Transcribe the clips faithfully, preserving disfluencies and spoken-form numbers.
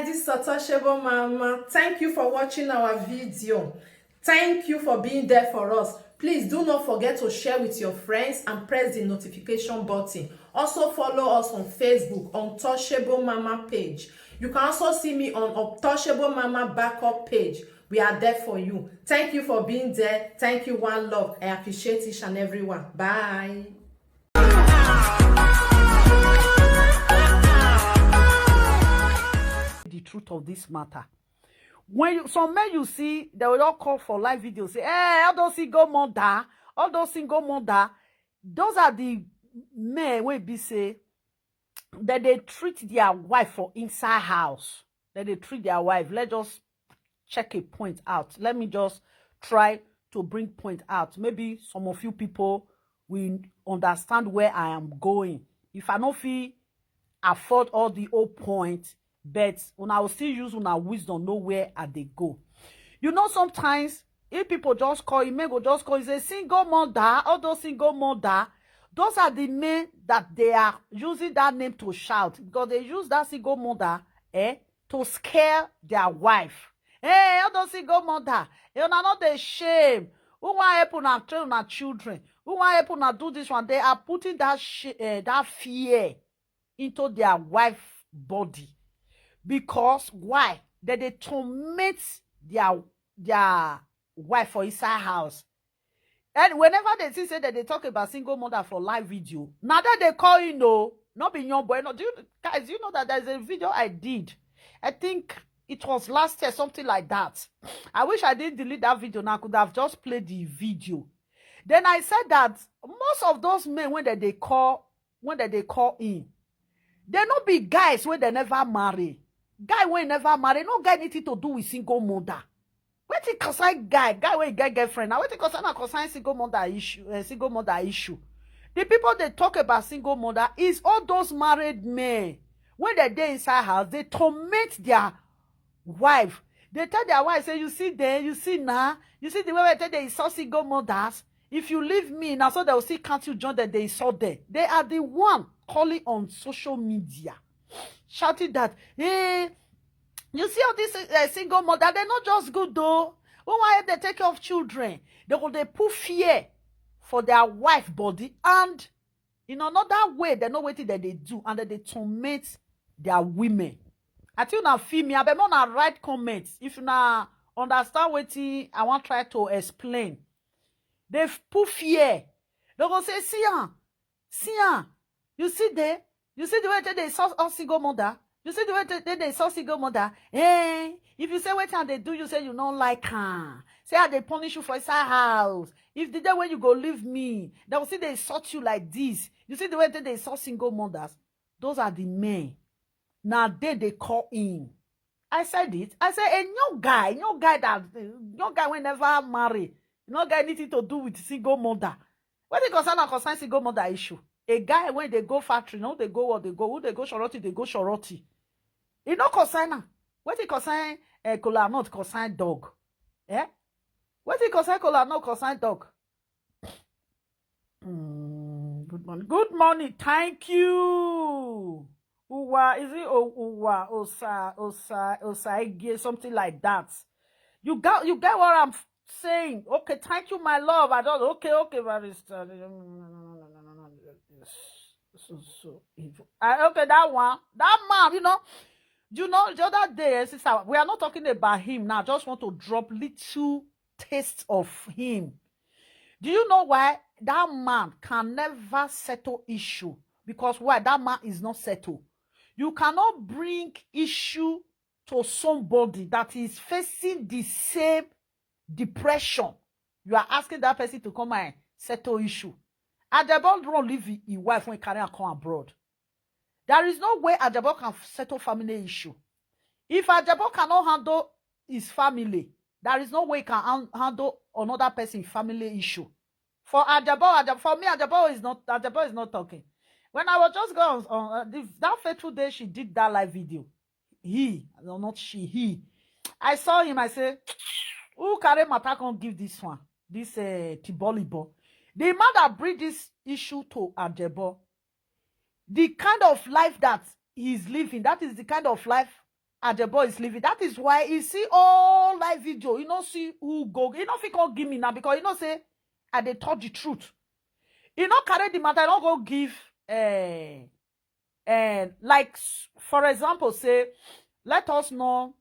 This is Untouchable Mama. Thank you for watching our video. Thank you for being there for us. Please do not forget to share with your friends and press the notification button. Also follow us on Facebook, Untouchable Mama page. You can also see me on Untouchable Mama backup page. We are there for you. Thank you for being there. Thank you, one love. I appreciate each and every one. Bye. The truth of this matter. When you, some men you see, they will all call for live video, say, "Hey, all those single mother, all those single mother," those are the men wey be say that they treat their wife for inside house. That they treat their wife. Let's just check a point out. Let me just try to bring point out. Maybe some of you people will understand where I am going. If I no fit afford all the old points, but una will still use una wisdom, know where I dey go. You know, sometimes if people just call you, men go just call you, say, "Single mother," all those single mother, those are the men that they are using that name to shout, because they use that single mother, eh, to scare their wife. "Hey, all those single mother, you know, not the shame. Who want help una train una children? Who want help una do this one?" They are putting that sh- uh, that fear into their wife body. Because why? That they torment their their wife for inside house. And whenever they see say that they talk about single mother for live video, now that they call you know, not be young boy. No, do you guys? You know that there's a video I did. I think it was last year, something like that. I wish I didn't delete that video. Now I could have just played the video. Then I said that most of those men, when that they call, when that they call in, they no be guys when they never marry. Guy when never marry, no get anything to do with single mother. Wetin concern guy, guy wey get girlfriend? Now wetin concern na concern single mother issue, uh, single mother issue. The people they talk about single mother is all those married men. When they dey inside house, they torment their wife. They tell their wife, say, "You see them, you see now, you see the way they tell they insult single mothers. If you leave me, now so they will still count you join them, they insult them." They are the one calling on social media, shouting that, "Hey, you see all this uh, single mother, they're not just good though. Who want help they take care of children?" They go they put fear for their wife body, and in another way, they know wetin that they do, and that they torment their women. I think una feel me. I bet una write comments if una understand wetin I want try to explain. They put fear. They go say, "See am, see am. You see there, you see the way they insult single mother. You see the way they, they insult single mother. Eh? If you say wetin they do, you say you don't like her. Say how they punish you for inside house. If the day when you go leave me, they will see they insult you like this. You see the way they insult single mothers." Those are the men. Now they they call in. I said it. I said a new guy, new guy that new guy will never marry, no get anything to do with single mother. What they concern na concern single mother issue? A guy when they go factory, no, they go what they go, who they go shorty, they go shorty. You know concern na. What they concern uh, cola not concern dog. Eh? What they concern cola not concern dog. Mm, good morning. Good morning. Thank you. Uwa, is it U- Uwa, Osa, Osa, Osaige, something like that? You got, you get what I'm f- saying? Okay, thank you, my love. I don't. Okay, okay, barrister. So, so evil. I, okay, that one, that man, you know, you know, the other day, eh, sister, we are not talking about him now. I just want to drop little taste of him. Do you know why that man can never settle issue? Because why? That man is not settled. You cannot bring issue to somebody that is facing the same depression. You are asking that person to come and settle issue. Adebo run leave his wife when carry her come abroad. There is no way Adebo can settle family issue. If Adebo cannot handle his family, there is no way he can han- handle another person's family issue. For Adebo, Adebo, for me, Adebo is not Adebo is not talking. When I was just going on, on uh, the, that fatal day she did that live video, he, no, not she, he, I saw him. I say, "Who carry matter come give this one, this uh, Tibolibo?" The man that bring this issue to Adebo, the kind of life that he's living, that is the kind of life Ajebo is leaving. That is why you see all live video. You know, see who go. You know, if you can't give me now because you know say I dey talk the truth. You know, carry the matter. You don't go give. Uh, and like s- for example, say let us know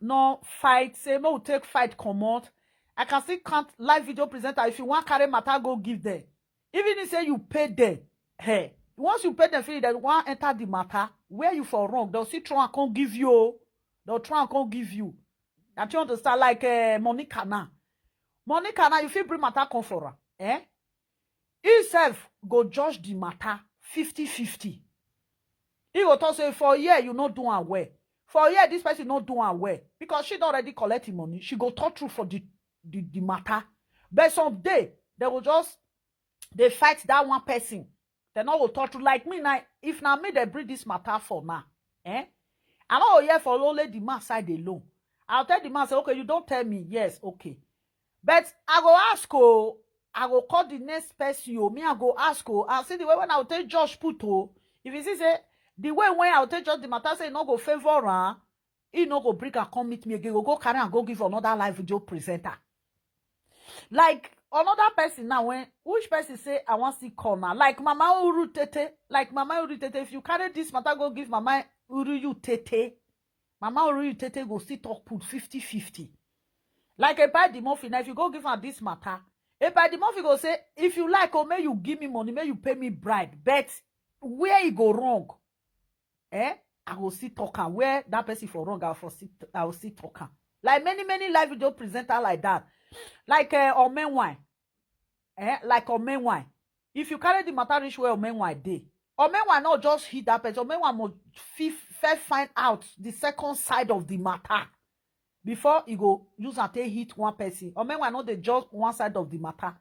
no fight. Say no take fight comot. I can still count live video presenter if you want carry matter go give them. Even if say you pay them, hey, once you pay them finish, they want enter the matter where you for wrong. They'll see try and come give you. Oh. They'll try and come give you. That you understand like uh, Monica now. Monica now, you feel bring matter come for her. Eh? He sef go judge the matter fifty fifty. He go talk say for here you no do am well. For here this person no do am well because she don already collect him money. She go talk true for the the, the matter. But some day they go just they fight that one person. They no go talk true like me now. If na me they bring this matter for now, eh? I no go here for only the man side alone. I'll tell the man say okay, you don't tell me yes, okay. But I go ask oh, I go call the next person oh, me I go ask oh, and see the way when I will take Josh put oh, if you see say the way when I will take Josh the matter say e no go favour am, he no go bring am come meet me again, go go carry am go give another live video presenter. Like another person now when which person say I wan see call now like Mama Uru Tete, like Mama Uru Tete, if you carry this matter go give Mama Uru you Tete, Mama Uru you Tete go still talk put fifty fifty. Like a buy the muffin now if you go give am this matter, a buy the muffin go say if you like oh may you give me money may you pay me bribe, but where e go wrong, eh? I go still talk am where that person for wrong. I for still I will still talk am like many many live video presenter like that, like uh, Omenwai, eh? Like Omenwai. If you carry the matter reach where Omenwai dey, Omenwai not just hit that person. Omenwai must fi- first find out the second side of the matter before he go use am take hit one person. Omenwai no dey just one side of the matter.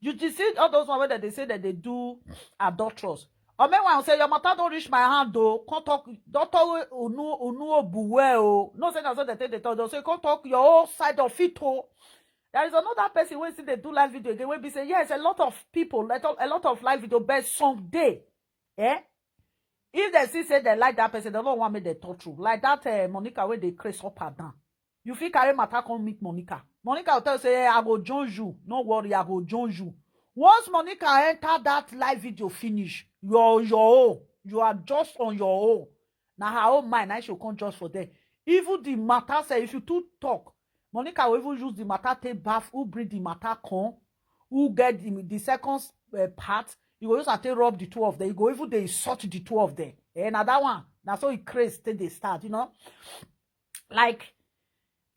You dey see all those one wey dem dey say dem dey do adulterous. Omenwai say your matter don reach my hand o. Come talk doctor wey unu unu obu well o. No say na so dem take dey talk. Dem say come talk your own side of it o. There is another person wey still dey do live video again wey be say yes, a lot of people, a lot of live video, but some dey, eh? If dem see say dem like that person, dem no wan make dem talk true. Like that uh, Monica wey dey craze up and down. You fit carry matter come meet Monica. Monica will tell you say hey, I go join you. No worry, I go join you. Once Monica enter that live video finish, you're on your own. You are just on your own. Na her own mind, I should come just for there. Even the matter say if you too talk, Monica will even use the matter take bath, who bring the matter come, who get the, the second uh, part, you go use am take rub the two of them. You go even dey insult the two of them. Eh, na that one. Na so e craze take dey start, you know. Like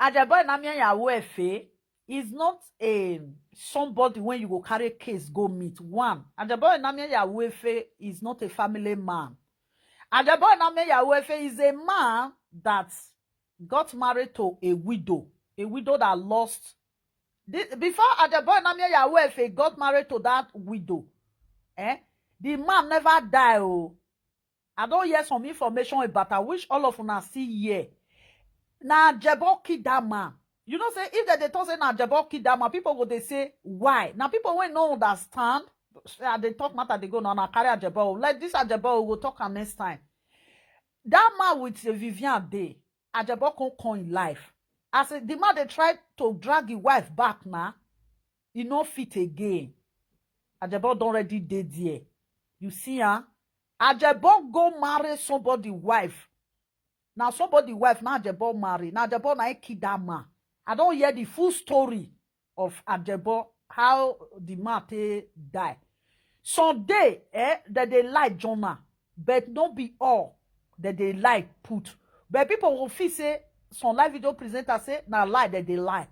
Ajeboye Namiye Yahweh Fe is not a somebody when you go carry case go meet. One, Ajeboye Namiye Yahweh Fe is not a family man. Ajeboye Namiye Yahweh Fe is a man that got married to a widow, a widow that lost. This, before Ajeboye Namiye Yahweh Fe got married to that widow, eh, the man never die. Oh, I don hear some information about her, which all of una see here. Na Ajebo kill that man. You know say if dem dey talk say na Ajebo kill that man, people go dey say why? Na people wey no understand. I dey talk matter dey go now, na carry Ajebo. Let this Ajebo go talk am next time. That man with uh, Vivian dey, Ajebo come come in life. As uh, the man dey try to drag his wife back now, e no fit again. Ajebo don already dey there. You see am? Ajebo go marry somebody wife. Na somebody wife na Ajebo marry. Na Ajebo na him kill that man. I don hear the full story of Ajebo, how the man take die. Some dey, eh, dem dey lie journal, but no be all dem dey lie put. But people go feel say some live video presenter say na lie dem dey lie.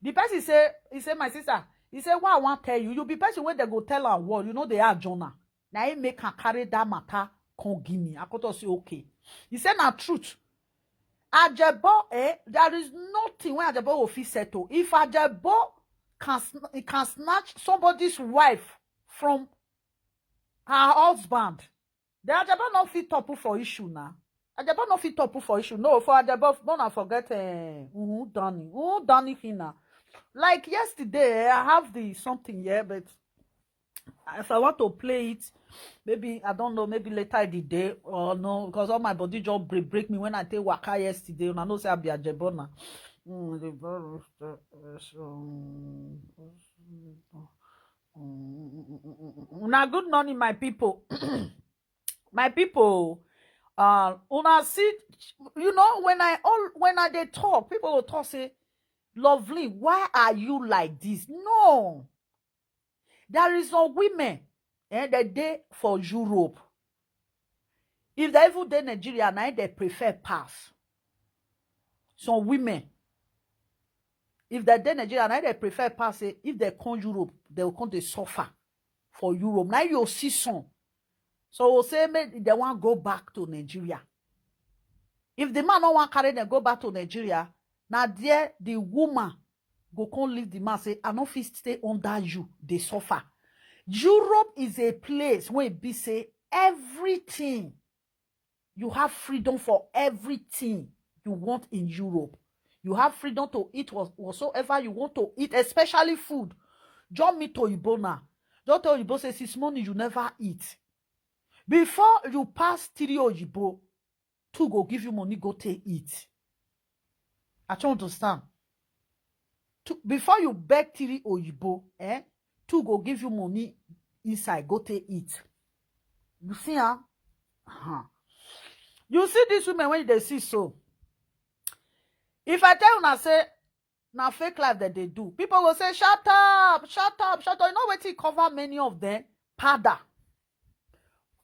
The person say, he say, my sister, he say, what I wan tell you, you be person wey dem go tell am word, you no dey add journal. Na him make am carry that matter come give me. I come talk say, okay. He say na truth. Ajebo, eh, there is nothing wey Ajebo go fit settle. If Ajebo can sn- he can snatch somebody's wife from her husband, then Ajebo no fit topple for issue now. Ajebo no fit topple for issue. No, for Ajebo, no na forget eh, mm, Danny. Mm, Danny Hina. Like yesterday, eh, I have the something here, but If I want to play it, maybe, I don't know, maybe later in the day or no, because all my body just break, break me when I take waka yesterday. And I know say I be Ajebona. Mm, the virus, uh, uh, so, mm, now, good morning, my people. My people, uh, una see, you know, when I all when I dey talk, people will talk say, "Lovely, why are you like this?" No, there is some women, eh, that dey for Europe. If they even dey Nigeria, now they prefer pass. Some women, if they dey Nigeria, now they prefer pass. Say if they come Europe, they will come dey suffer for Europe. Now you see some. So we'll say, make they want go back to Nigeria. If the man no want carry them go back to Nigeria, now there the woman go come leave the man, say, "I no fit stay under you, dey suffer." Europe is a place where it be say everything, you have freedom for everything you want in Europe. You have freedom to eat wha-, whatsoever you want to eat, especially food. Just meet Oyibo now. Just tell Oyibo say, "Since morning you never eat." Before you pass three Oyibo, two go give you money, go take eat. I don't understand. Two, before you beg three Oyibo, eh, two go give you money inside, go take eat. You see, huh? Huh. You see these women when they see so. If I tell una say na fake life that they do, people will say, "Shut up, shut up, shut up." You know what it cover many of them? Powder.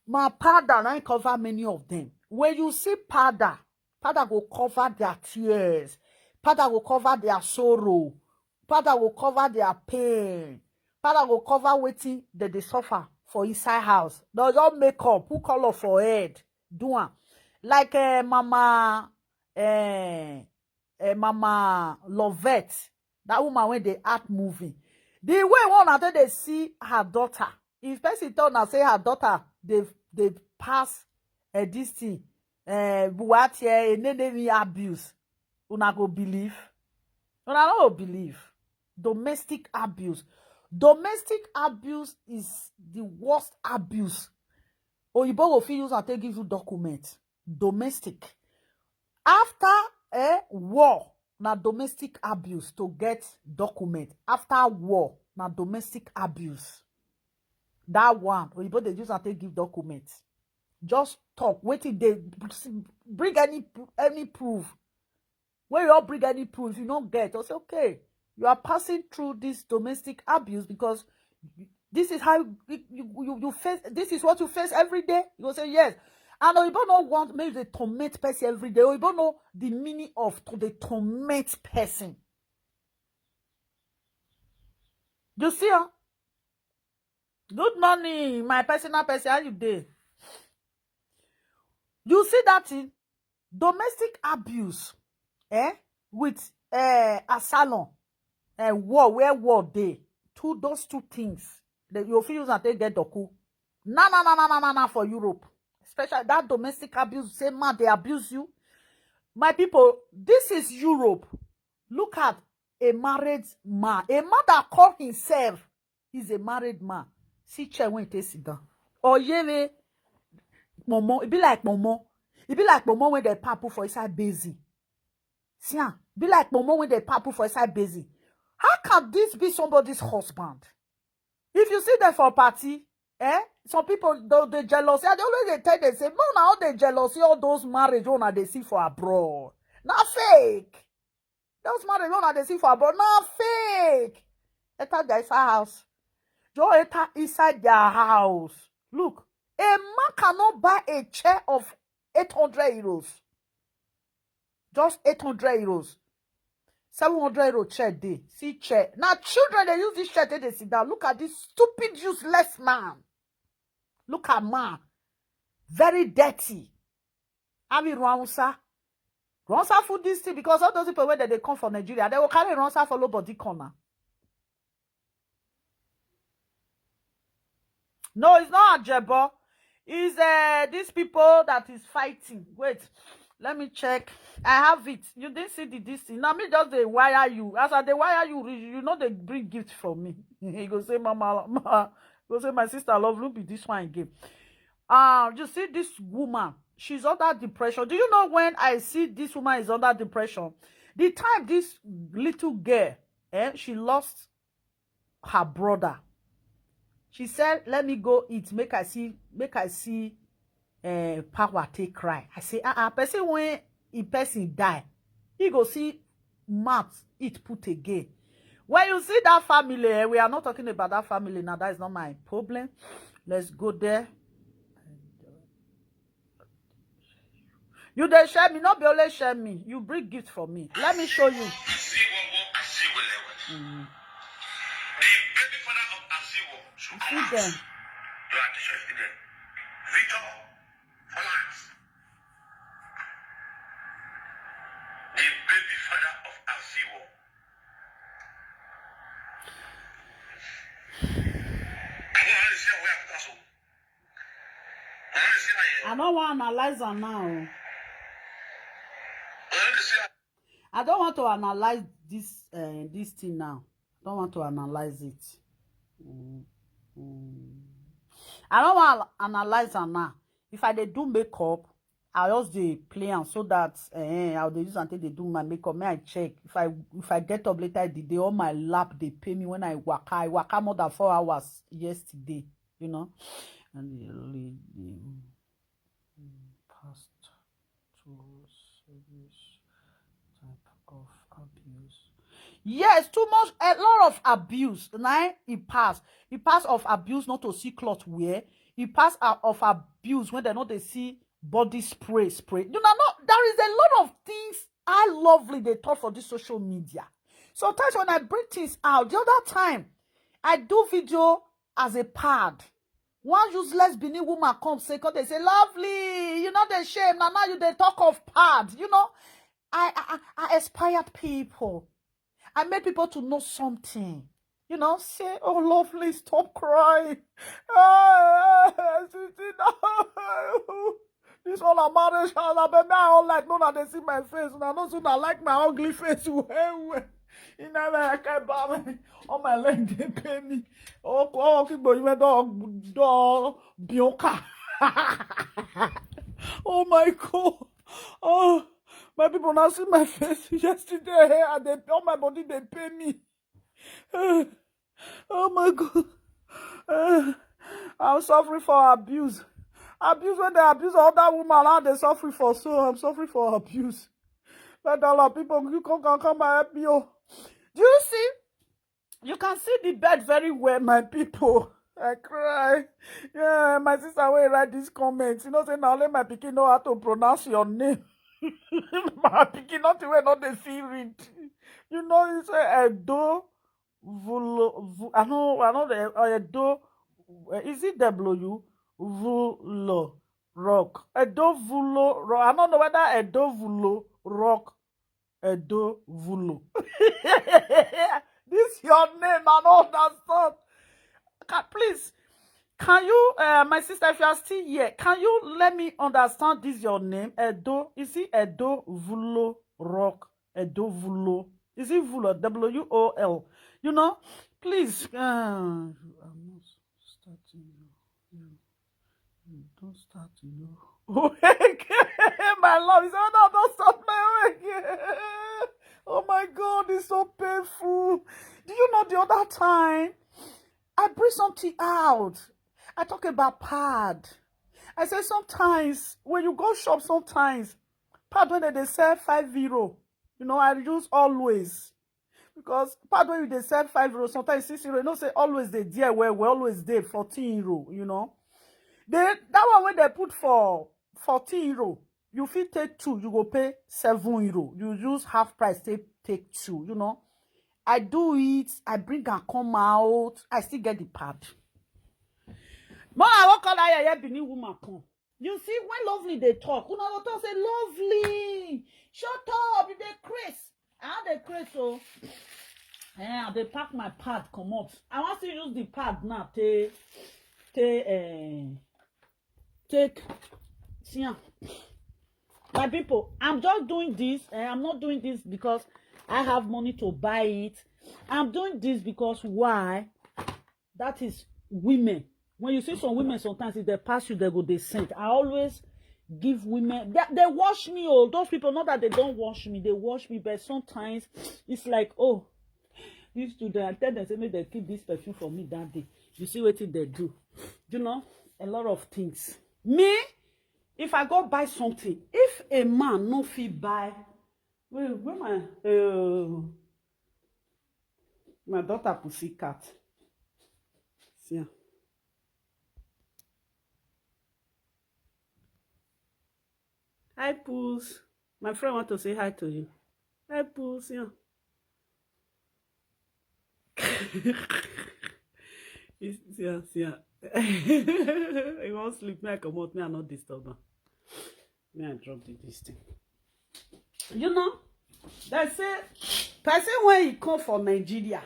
My powder na cover many of them. When you see powder, powder go cover their tears. Powder go cover their sorrow. Powder go cover their pain. Powder go cover wetin that they suffer for inside house. They'll just make up, put color for head, do am. Like, eh, Mama, eh, eh, Mama Lovette, that woman when they act movie. The way one another they see her daughter, if person tell una say her daughter, they, they pass, eh, this thing, eh, what, eh, enemy abuse, una go believe? Una no go believe. Domestic abuse. Domestic abuse is the worst abuse. Oyibo go fit use and take give you document. Domestic. After, eh, war, na domestic abuse to get document. After war, na domestic abuse. That one, Oyibo dey use and take give document. Just talk. Wetin they bring any, any proof. When you all bring any proof, you don't get. I say, "Okay, you are passing through this domestic abuse because this is how you, you, you, you face, this is what you face every day." You go say, "Yes." And Oyibo no want make they torment person every day. Oyibo know the meaning of to the torment person. You see, huh? Good morning, my personal person. How you dey? You see that thing? Domestic abuse, eh? With, eh, Asalon, eh, war, where war dey. Two, those two things, they, you feel use and take get doku. Na, na, na, na, na, na, na, for Europe. Especially that domestic abuse, say man, they abuse you. My people, this is Europe. Look at a married man. A man that call himself is a married man. See chair when he sit down. Oyere, momo, e be like momo. E be like momo when they papu for inside basin. See am, be like momo when they papu for inside basin. How can this be somebody's husband? If you see them for party, eh? Some people, they, they jealousy. I dey always dey tell them, say, "No, now they jealousy, all those marriage una dey see for abroad. Na fake. Those marriage una dey see for abroad, na fake." Enter their inside house. Just enter inside their house. Look, a man cannot buy a chair of eight hundred euros. Just eight hundred euros. Seven hundred euro chair dey. See chair. Now children, they use this chair till they sit down. Look at this stupid, useless man. Look at man. Very dirty. Abi Rwansa. Rwansa food this thing because all those people where they come from Nigeria, they will carry Rwansa follow body corner. No, it's not Ajebo. It's, uh, these people that is fighting. Wait, let me check. I have it. You didn't see the this thing. Now me just dey wire you. As I dey wire you, you, you know they bring gift for me. You go say, "Mama, ma, You say, "My sister love, look be this one again." Uh, you see this woman, she's under depression. Do you know when I see this woman is under depression? The time this little girl, eh, she lost her brother. She said, "Let me go eat, make I see, make I see uh, power take cry." I say, "Ah, ah, person when a person die, he go see mouth it put again." When you see that family, eh, we are not talking about that family now. That is not my problem. Let's go there. You dey share me, not be only share me. You bring gift for me. Let me show you. Mm. The baby father of Aziwo. You see them. You are the chef there. Victor Flats. The baby father of Aziwo. I don't want to see where I put us. I don't want to analyze am now. I don't want to analyze this uh, this thing now. I don't want to analyze it. Mm, mm. I don't want to analyze am now. If I dey do makeup, I just dey play am so that eh, I dey use am take dey do my makeup. May I check if I if I get up later in the day, all my lap dey pay me when I waka. I waka more than four hours yesterday, you know. And the lady mm, passed to serious type of abuse. Yes, too much, a lot of abuse. Now he passed. He passed of abuse not to see cloth wear. He passed out of abuse when they know they see body spray spray. You know, no, there is a lot of things I lovely they talk for this social media. Sometimes when I bring things out, the other time I do video as a pad. One useless Benin woman come say, come they say, "Lovely, you know the shame. Now, now you they talk of pad. You know, I I, I I inspired people. I made people to know something. You know, say, oh, Lovely, stop crying. Ah, sweetie, no." This all a marriage house, I bet me I don't like no that they see my face. Now no soon I like my ugly face. Well, well. You know, I can't buy me. All my leg they pay me. Oh, oh, keep going. Went dog, dog, Bionka. Oh my God. Oh, my people now see my face yesterday. And they all my body they pay me. Oh my God. Uh, I'm suffering for abuse. Abuse when they abuse other woman, how they suffering for. So I'm suffering for abuse. Let all our people, you come, come, come and help me. Oh. Do you see? You can see the bed very well, my people. I cry. Yeah, my sister will write this comment. You know, say now let my pikin know how to pronounce your name. My pikin not even know the see read. You know, you say Edo Vulo. Vu, I know, I know the uh, Edo. Uh, is it W? Vulo Rock. Edo Vulo Rock. I don't know whether Edo Vulo Rock Edo Vulo. This your name, I don't understand. Can, please, can you, uh, my sister, if you are still here, can you let me understand this your name? Edo, is it Edo Vulo Rock? Edo Vulo. Is it Vulo? W O L. You know, please. Uh, I'm not starting you. You, you don't start, you know. My love, he said, "No, don't stop my wig." Oh my God, it's so painful. Do you know the other time I bring something out? I talk about pad. I say sometimes when you go shop, sometimes pad when they sell five euro, you know, I use always. Because pad when you they sell five euro, sometimes six euro, you know, say always they dear where we always dey fourteen euro, you know. They that one when they put for fourteen euro, you fit take two, you go pay seven euro. You use half price, take take two, you know. I do it, I bring and come out, I still get the pad. More I won't call that yeye Benin woman come. You see, when Lovely they talk, una go talk say, "Lovely, shut up, you dey craze." I dey craze, so eh, I dey pack my pad, come out. I want to use the pad now, take, take, eh, take, see am. My people, I'm just doing this. Eh, I'm not doing this because I have money to buy it. I'm doing this because why? That is women. When you see some women, sometimes if they pass you, they go, they send. I always give women, they, they watch me. Oh, those people, not that they don't watch me, they watch me, but sometimes it's like, oh, these two, I tell them, say, make they keep this perfume for me that day. You see what they do. You know, a lot of things. Me, if I go buy something, if a man no fit buy, wait, where my, uh, my daughter pussycat? See am. Hi, Pools. My friend want to say hi to you. Hi, Pools. Yeah. It's, yeah, yeah. He won't sleep. Me, I comot. Me, I not disturb am. Me, I drop the, this thing. You know, they say person when he come for Nigeria,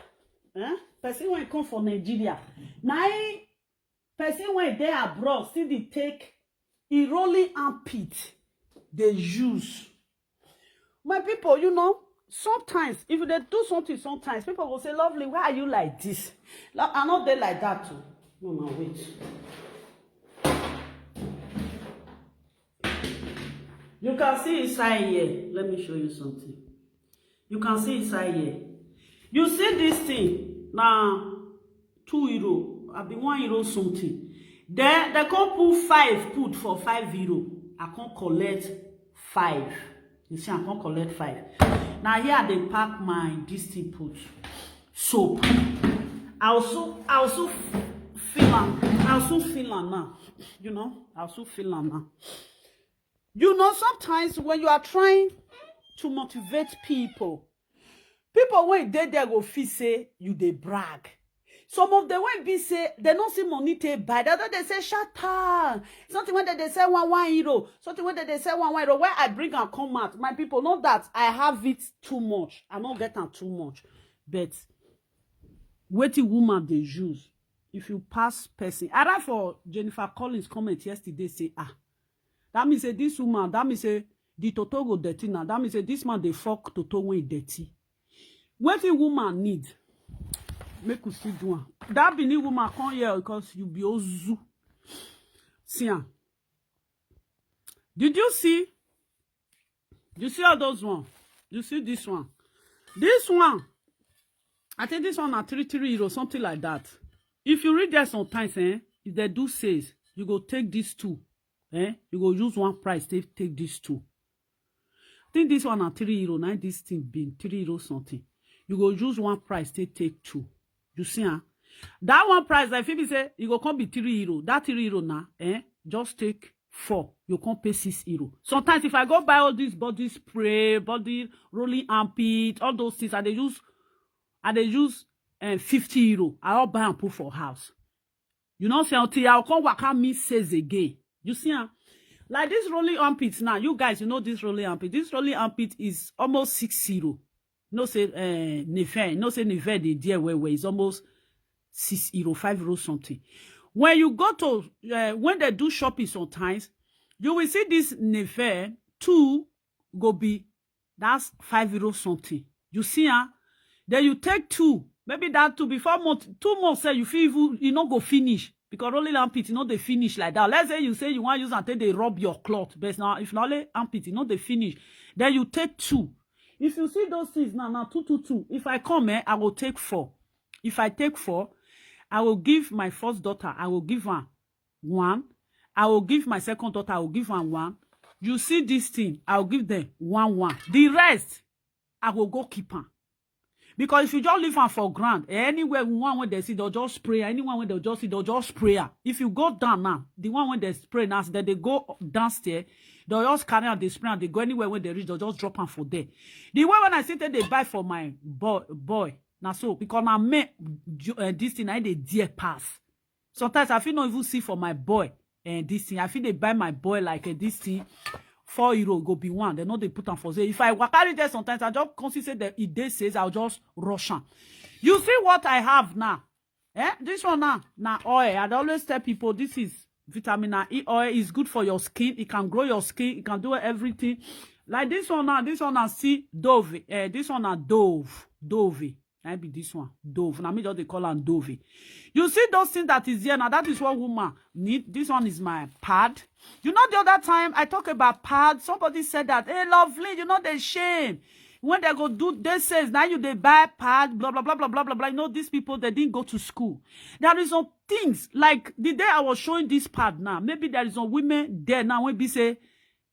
eh? Person when he come for Nigeria, now he, person when they abroad, see the take, he rolling armpit, they use. My people, you know, sometimes, if they do something, sometimes people will say, "Lovely, why are you like this?" Lo-, I not there like that too. No, no, wait. You can see inside here. Let me show you something. You can see inside here. You see this thing now, two euro, I be one euro something. Then they come put five, put for five euro. I come collect five. You see, I come collect five. Now here they pack my, this thing put soap. I also, I also feel am. I also feel am now. You know, I also feel am now. You know, sometimes when you are trying to motivate people, people when they there go feel say you dey brag. Some of them when be say they don't see money to buy. They don't, they say, "Shut up." Something when they, they say one, one euro. Something when they, they say one, one euro. Where I bring and come out, my people, know that I have it too much. I don't get am too much. But wetin woman dey use, if you pass person, I read for Jennifer Collins comment yesterday, say, ah, that means say this woman, that means say the toto go dirty now. That means say this man dey fuck toto when he dirty. Wetin woman need? Make we still do am. That Benin woman come here because you be ozu. See am. Did you see? You see all those one? You see this one? This one, I think this one na three three euro, something like that. If you read there sometimes, eh, if they do sales, you go take these two. Eh, you go use one price take, take these two. I think this one na three euro, na this thing been three euro something. You go use one price take, take two. You see, huh? That one price, I feel be say, you go come be three euro. That three euro now, eh, just take four. You come pay six euro. Sometimes if I go buy all this body spray, body rolling armpit, all those things, I dey use, I dey use, eh, fifty euro. I all buy and put for house. You know, say until I come waka me says again. You see, huh? Like this rolling armpit now, you guys, you know this rolling armpit. This rolling armpit is almost six euro. No say, eh, Nefe, no say Nefe dey there where, where it's almost six euro, five euro something. When you go to, eh, when they do shopping sometimes, you will see this Nefe two go be, that's five euro something. You see, huh? Then you take two, maybe that two before month, two months, say you feel even, you no go finish. Because rolling armpit, you know, they finish like that. Let's say you say you want use and take they rub your cloth, but now if not only armpit, you know, they finish. Then you take two. If you see those things now, now two, two, two. If I come, eh, I will take four. If I take four, I will give my first daughter, I will give her one. I will give my second daughter, I will give her one. You see this thing, I will give them one, one. The rest, I will go keep her. Because if you just leave her for ground, eh, anywhere one when they see, they'll just spray her. Anyone when they'll just see, they'll just spray her. If you go down now, the one when they spray now, then they go downstairs, they'll just carry her, they spray her, they go anywhere when they reach, they'll just drop her for there. The way when I see that they buy for my boy, boy, now so, because my man, uh, this thing, I dey dear pass. Sometimes I feel not even see for my boy, eh, this thing. I feel they buy my boy like, eh, this thing. Four euro go be one. They know they put on for sale. If I walk out there sometimes, I just come see say that it dey says I'll just rush on. You see what I have now? Eh? This one now, now oil. I always tell people this is vitamin E oil. Is good for your skin. It can grow your skin. It can do everything. Like this one now, this one now see Dove. Eh, this one now Dove. Dove. Na be this one, Dove. Na me just dey call am Dove. You see those things that is here now. That is what woman need. This one is my pad. You know, the other time I talk about pad, somebody said that, "Hey, Lovely, you know the shame. When they go do, they says, now you they buy pad, blah, blah, blah, blah, blah, blah, blah." You know, these people, they didn't go to school. There is some things, like the day I was showing this pad now, maybe there is some women there now, when be say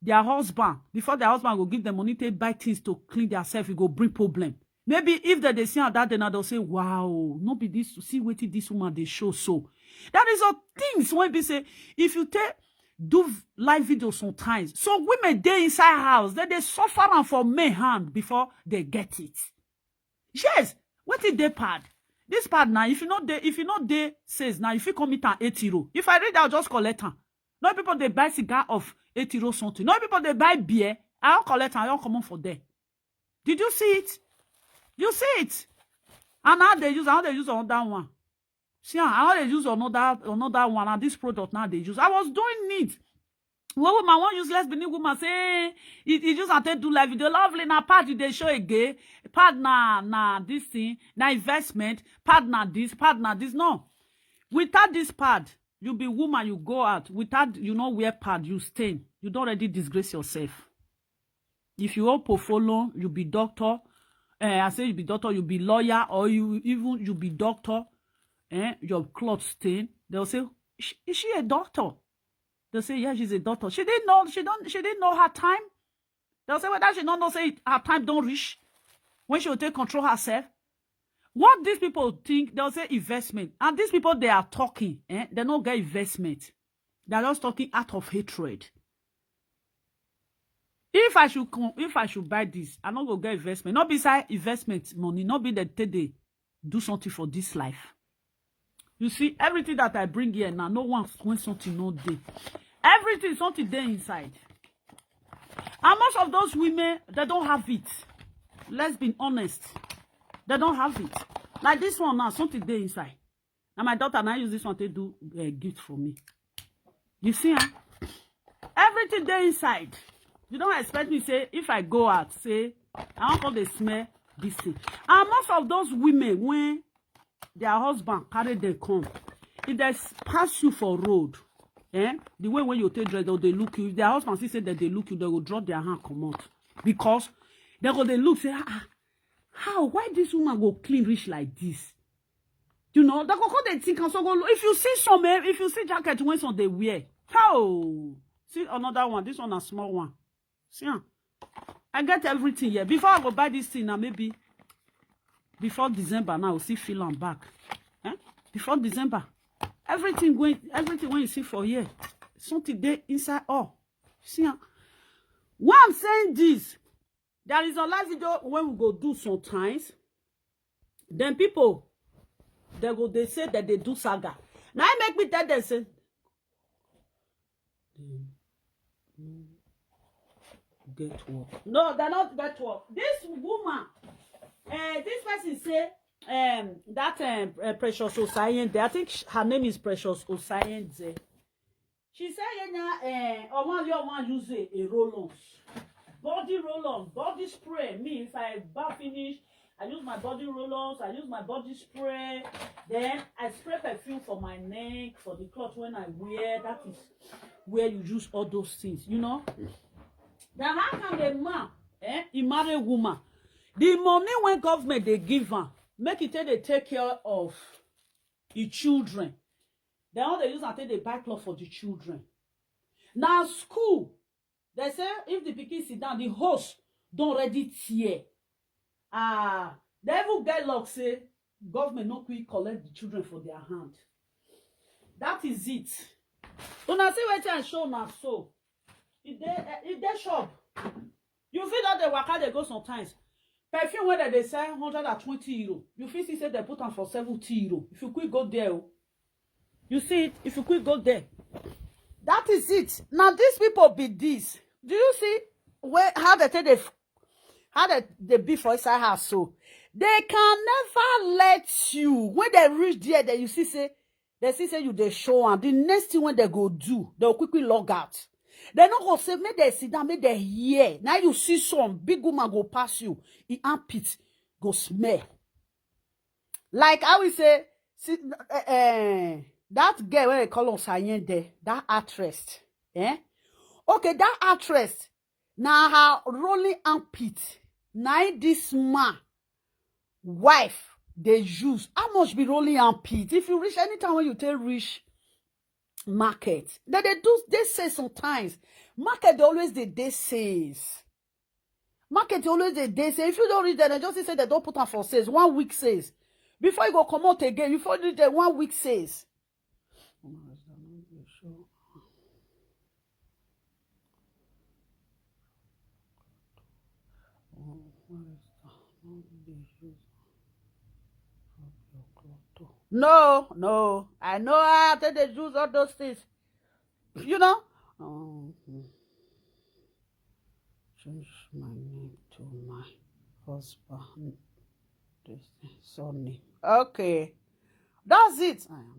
their husband, before their husband go give them money to buy things to clean themselves, it go bring problem. Maybe if they, they see her that day now, they'll say, "Wow, no be this, see wetin this woman they show so." That is all things when be say, if you take do live video sometimes, so women dey inside house, then they suffer am for men hand before they get it. Yes, what is they pad? This pad now, if you not dey, if you not dey says now, if you come meet an eighty euro, if I read, I'll just collect am. No people they buy cigar of eighty euro something. No people they buy beer. I don't collect am, I don't come on for there. Did you see it? You see it? And now they use, how they use another one. See, I how they use another another one. And this product now they use. I was doing it. One woman, one useless Benin woman say, "It, it just I take do live video. Lovely na pad you dey show again. Pad na na this thing, na investment. Pad na this, pad na this." No, without this pad, you be woman, you go out. Without you know wear pad, you stain. You don't already disgrace yourself. If you open follow, you be doctor. Eh, I say you be doctor, you be lawyer, or you even you be doctor. Eh, your cloth stain. They'll say, "Is she- is she a doctor?" They'll say, "Yeah, she's a doctor." She didn't know. She don't. She didn't know her time. They'll say whether she don't know say her time don't reach when she will take control herself. What these people think, they'll say investment. And these people they are talking, eh? They don't get investment. They're just talking out of hatred. If I should come, if I should buy this, I not go get investment. Not beside investment money, not be the take they do something for this life. You see, everything that I bring here now, no one when something no day. Everything something there inside. And most of those women, they don't have it. Let's be honest. They don't have it. Like this one now, something there inside. And my daughter now use this one to do a gift for me. You see, huh? Everything there inside. You don't expect me say if I go out, say I want all the smell this thing. And most of those women when their husband carry them come, if they s- pass you for road, eh, the way when you take dress, they look you. If their husband see say that they look you, they will drop their hand, come out, because they go they look say, "Ah, ah, how? Why this woman go clean rich like this?" You know, they go come they think and so go. If you see some, eh, if you see jacket when some they wear, how? See another one. This one a small one. See, ah, I get everything here. Before I go buy this thing now, maybe before December now, see feel am back. Eh? Before December, everything going, everything when you see for here, something there inside all. See, ah, why I'm saying this, there is a live video when we go do sometimes. Then people, they go they say that they do saga. Now I make me tell them say, "They no get work." No, they not get work. This woman, uh, this person say, um, that um, uh, Precious Osayende. I think sh- her name is Precious Osayende. She say, "Yeah, yeah, uh, I want you, I want use a, a roll-on, body roll-on, body spray." Me, if I bath finish, I use my body roll-ons, I use my body spray. Then I spray perfume for my neck, for the cloth when I wear. That is where you use all those things, you know. Then how can a man, eh, he marry a woman? The money when government they give her, make it take they take care of the children. Then all they use and take they buy cloth for the children. Now school, they say if the pikin sit down, the host don't already tear. Ah, they even get luck say government no quick collect the children for their hand. That is it. Una see wetin I show now so. If they eh, if they shop, you feel that they waka they go sometimes. Perfume where they sell hundred and twenty euro. You feel see say they put am for seventy euro. If you quick go there, oh. You see it? If you quick go there, that is it. Now these people be this. Do you see where how they take the how they, they be for inside house so they can never let you when they reach there that you see say they see say you they show and the next thing when they go do, they'll quickly log out. They not go say make they sit down, make they hear. Now you see some big woman go pass you, in armpit go smell. Like I will say, see, uh, uh, that girl wey dem call Osayende, that actress, eh? Okay, that actress, na her rolling armpit, na im this man wife dey use. How much be rolling armpit? If you reach, anytime when you take reach market, dem dey do, dey sales sometimes. Market dey always dey, dey sales. Market dey always dey, dey sales. If you don reach there, dem just say dem don put am for sales. One week sales. Before you go comot again, before you reach there, one week sales. No, no, I know how to dey use all those things. You know? Um, change my name to my husband, this surname. Okay. That's it. I am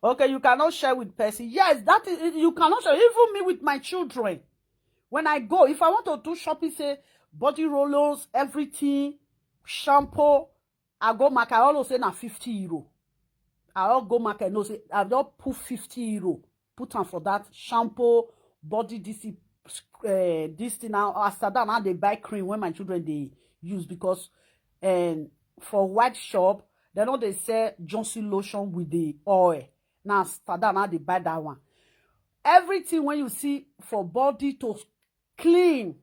not. Okay, you cannot share with person. Yes, that is, you cannot share. Even me with my children. When I go, if I want to do shopping, say body rollers, everything, shampoo, I go market, I always say na fifty euro. I all go market, no say I don put fifty euro, put am for that shampoo, body, this thing, uh, this thing now. As I don now dey buy cream when my children dey use, because, um, for white shop, dem no dey sell Johnson lotion with the oil. Na as I don now dey buy that one. Everything when you see for body to clean,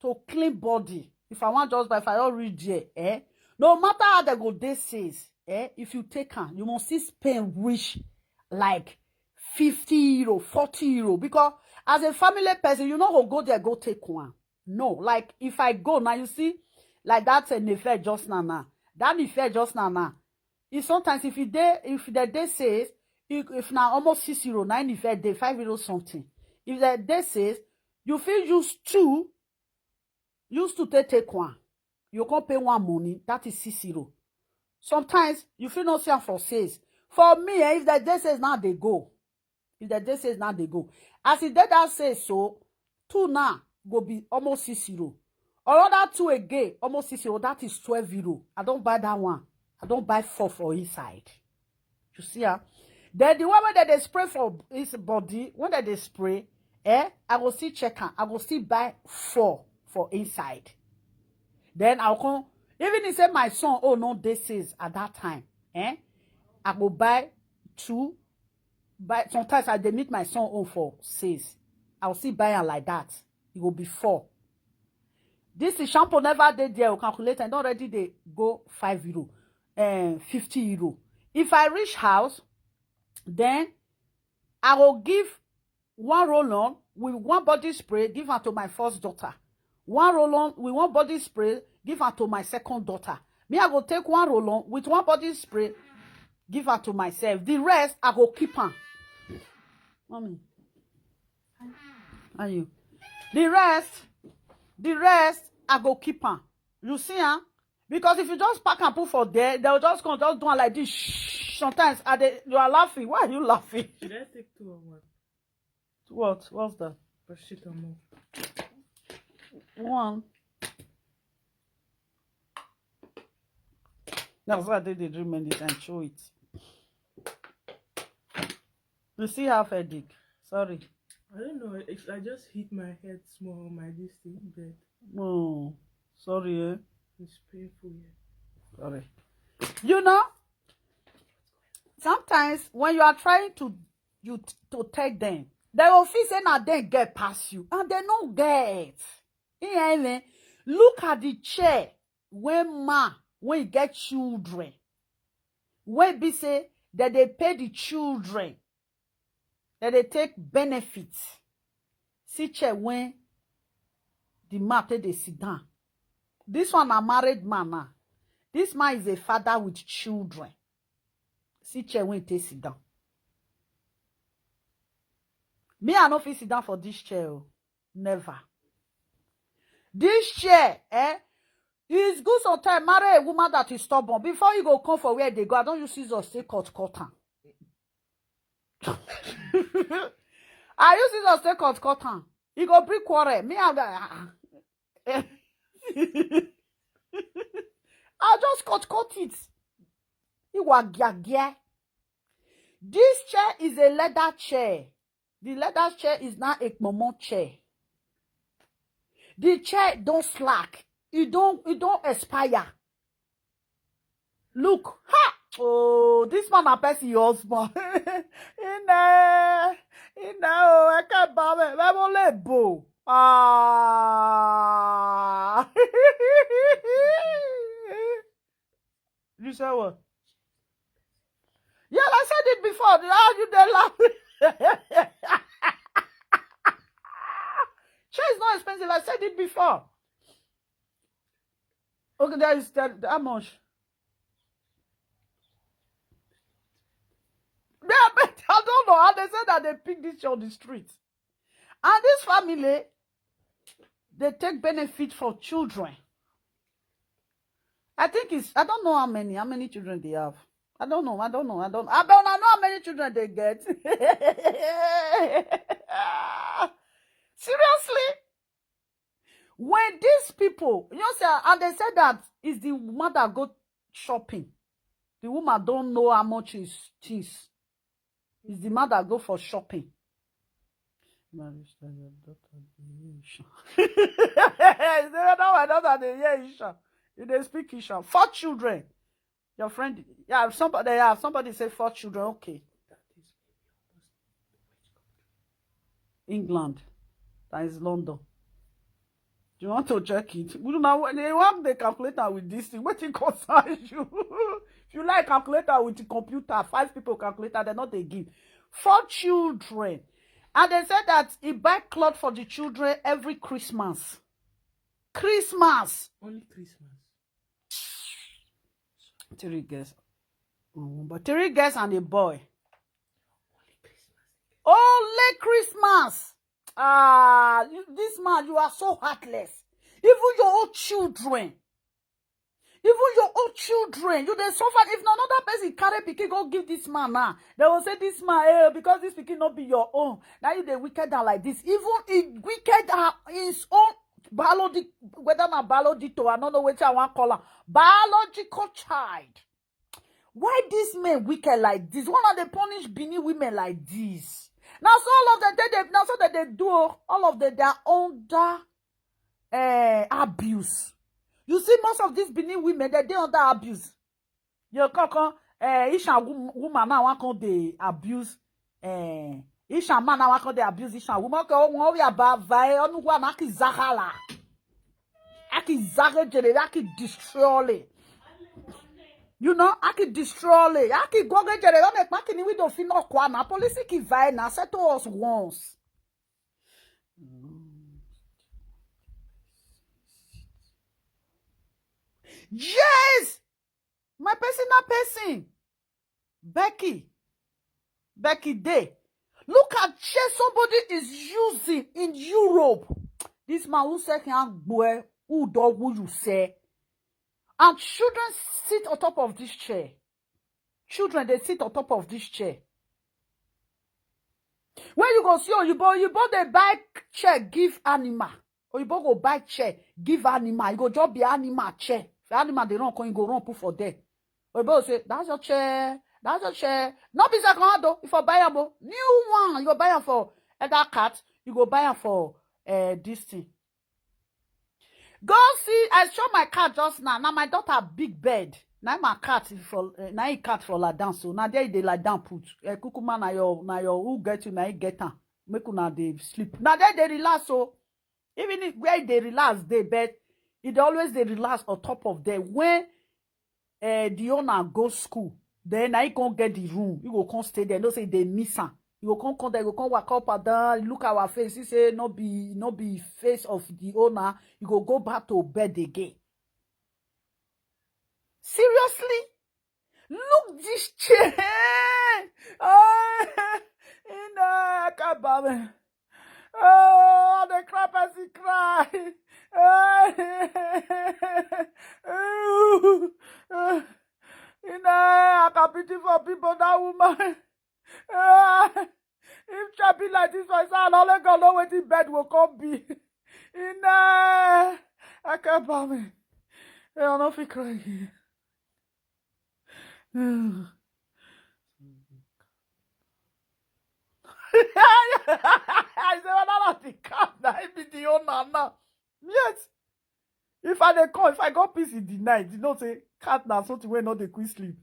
to clean body, if I wan just buy, if I don reach there, eh? No matter how dem go dey sales, eh? If you take am, you must still spend reach like fifty euro, forty euro, because as a family person, you no go go there go take one. No, like, if I go now, you see, like that, uh, Nivea just now now. That Nivea just now now. If sometimes if you dey, if dem dey sales, if, if na almost six euro, na Nivea dey five euro something. If dem dey sales, you fit use two, use two take take one. You come pay one money, that is six euro. Sometimes you fit no see am for sales. For me, eh, if dem dey sales now, dem go. If dem dey sales now, dem go. As e dey that sales so, two now go be almost six euro. Another two again, almost six euro. That is twelve euro. I don buy that one. I don buy four for inside. You see, ah? Then the one wey dem dey spray for his body, when dem dey spray, eh, I go still check am. I go still buy four for inside. Then I go come, even if say my son own no dey sales at that time, eh, I go buy two. Buy, sometimes I dey meet my son own for sales. I go still buy am like that. E go be four. This is shampoo never dey there. You calculate, I don already dey go five euro, eh, fifty euro. If I reach house, then I go give one roll-on with one body spray, give am to my first daughter. One roll-on with one body spray, give am to my second daughter. Me, I go take one roll-on with one body spray, give am to myself. The rest, I go keep am. Mommy, how you? The rest, the rest, I go keep am. You see, huh? Because if you just pack and put for there, they'll just come, just do am like this. Shh. Sometimes, are they, you are laughing. Why are you laughing? Should I take two or one? What? What's that? Paracetamol. One. That's why I did the dream and this and show it. You see half headache. Sorry. I don't know. It's, I just hit my head small on my this thing, but Oh, sorry, eh? It's painful, yeah. Sorry. You know, sometimes when you are trying to, you t-, to take them, they will feel say na dem get pass you, and they no get. Look at the chair when man, when you get children, when be say that they pay the children, that they take benefit. See chair when the man take dey sit down. This one a married man now. This man is a father with children. See chair when take sit down. Me, I no fit sit down for this chair. Oh. Never. This chair, eh? It's good sometimes marry a woman that is stubborn. Before you go come for where they go, I don't use scissors take cut, cut am. I use scissors take cut, cut am. He go bring quarrel. Me, I go, ah, ah. I just cut cut it. Iwa giagia. This chair is a leather chair. The leather chair is now a momo chair. The chair don't slack. It don't it don't expire. Look, ha! Oh, this man a person your husband. Ina, ina, oh, I can't bother. Level lebo. Ah. You say what? Yeah, I said it before. How you dey laugh? Chair is not expensive. I said it before. Okay, there is that how much? Yeah, but I don't know how they said that they pick this on the street. And this family, they take benefit for children. I think it's I don't know how many how many children they have. I don't know. I don't know. I don't. I don't know how many children they get. Seriously, when these people, you know, say, and they said that is the mother go shopping. The woman don't know how much is things. Is the mother go for shopping. Barrister, your daughter dey hear Ishan. Say whether my daughter dey hear Ishan. You dey speak Ishan. Four children. Your friend, yeah, somebody, yeah, somebody say four children. Okay. England, that is London. You want to check it? We don't know. They want the calculator with this thing. What it concern you? If you like calculator with the computer, five people calculator, they're not they give. Four children. And they said that he buy cloth for the children every Christmas. Christmas. Only Christmas. Three girls. Mm, but three girls and a boy. Only Christmas. Ah, you, this man, you are so heartless. Even your own children. Even your own children, you dey suffer. If na another person carry pikin go give this man now, they will say this man, eh, because this pikin no be your own. Now you dey wicked am like this. Even he wicked her his own biological, whether na biological, I don't know wetin I wan call am. Biological child. Why this men wicked like this? Why una dey punish Benin women like this? Now so all of them they, they now so that they do o, all of them they are under uh, abuse. You see, most of these Benin women they dey under abuse. You come come uh, Ishan wom- woman now wan come dey abuse. Uh, Ishan man now wan come dey abuse Ishan woman. Okay, oh, we about vai onu wa na ki zahala. Aki zage jere, aki destroy. You know, aki destroy. Aki goge jere, o me pa kini we do fi no kwa na police ki vai na settle us once. Yes! My personal person. Becky. Becky Day. Look at chair somebody is using in Europe. This man who said can't go who dog who you say. And children sit on top of this chair. Children they sit on top of this chair. When you go see Oyibo, Oyibo they buy chair, give animal. Oyibo go buy chair, give animal. You go just be animal chair. If animal they run come, you go run put for there. Oyibo say, that's your chair, that's your chair. Not be second hand though. If I buy am o, new one, you go buy am for other cat, you go buy am for uh, this thing. Go see, I show my cat just now. Now my daughter big bed. Now my cat is for uh, now he cat for lie down. So now there they lie down put. Uh, Kukuma na your na your who get you now he get am. Make una dey sleep. Now there they relax so. Even if where they relax they bed, it always they relax on top of them. When uh, the owner go school, then I can get the room. You go come stay there. No say they miss am. You go come come there. You go come walk up and down. Look our face. You say no be no be face of the owner. You go go back to bed again. Seriously, look this chair. Oh, you know I can't bother. Oh, the cry person cry. Oh, you know, I can pity for people that woman. Ah, if chair be like this one, so I only God know wetin bed will come be. You know, I can't buy me. I don't know if he crying. I say, well, not the cat, that be the owner now. Yes. If I dey come, if I go piss in the night, you know say cat na something wey no dey quick sleep.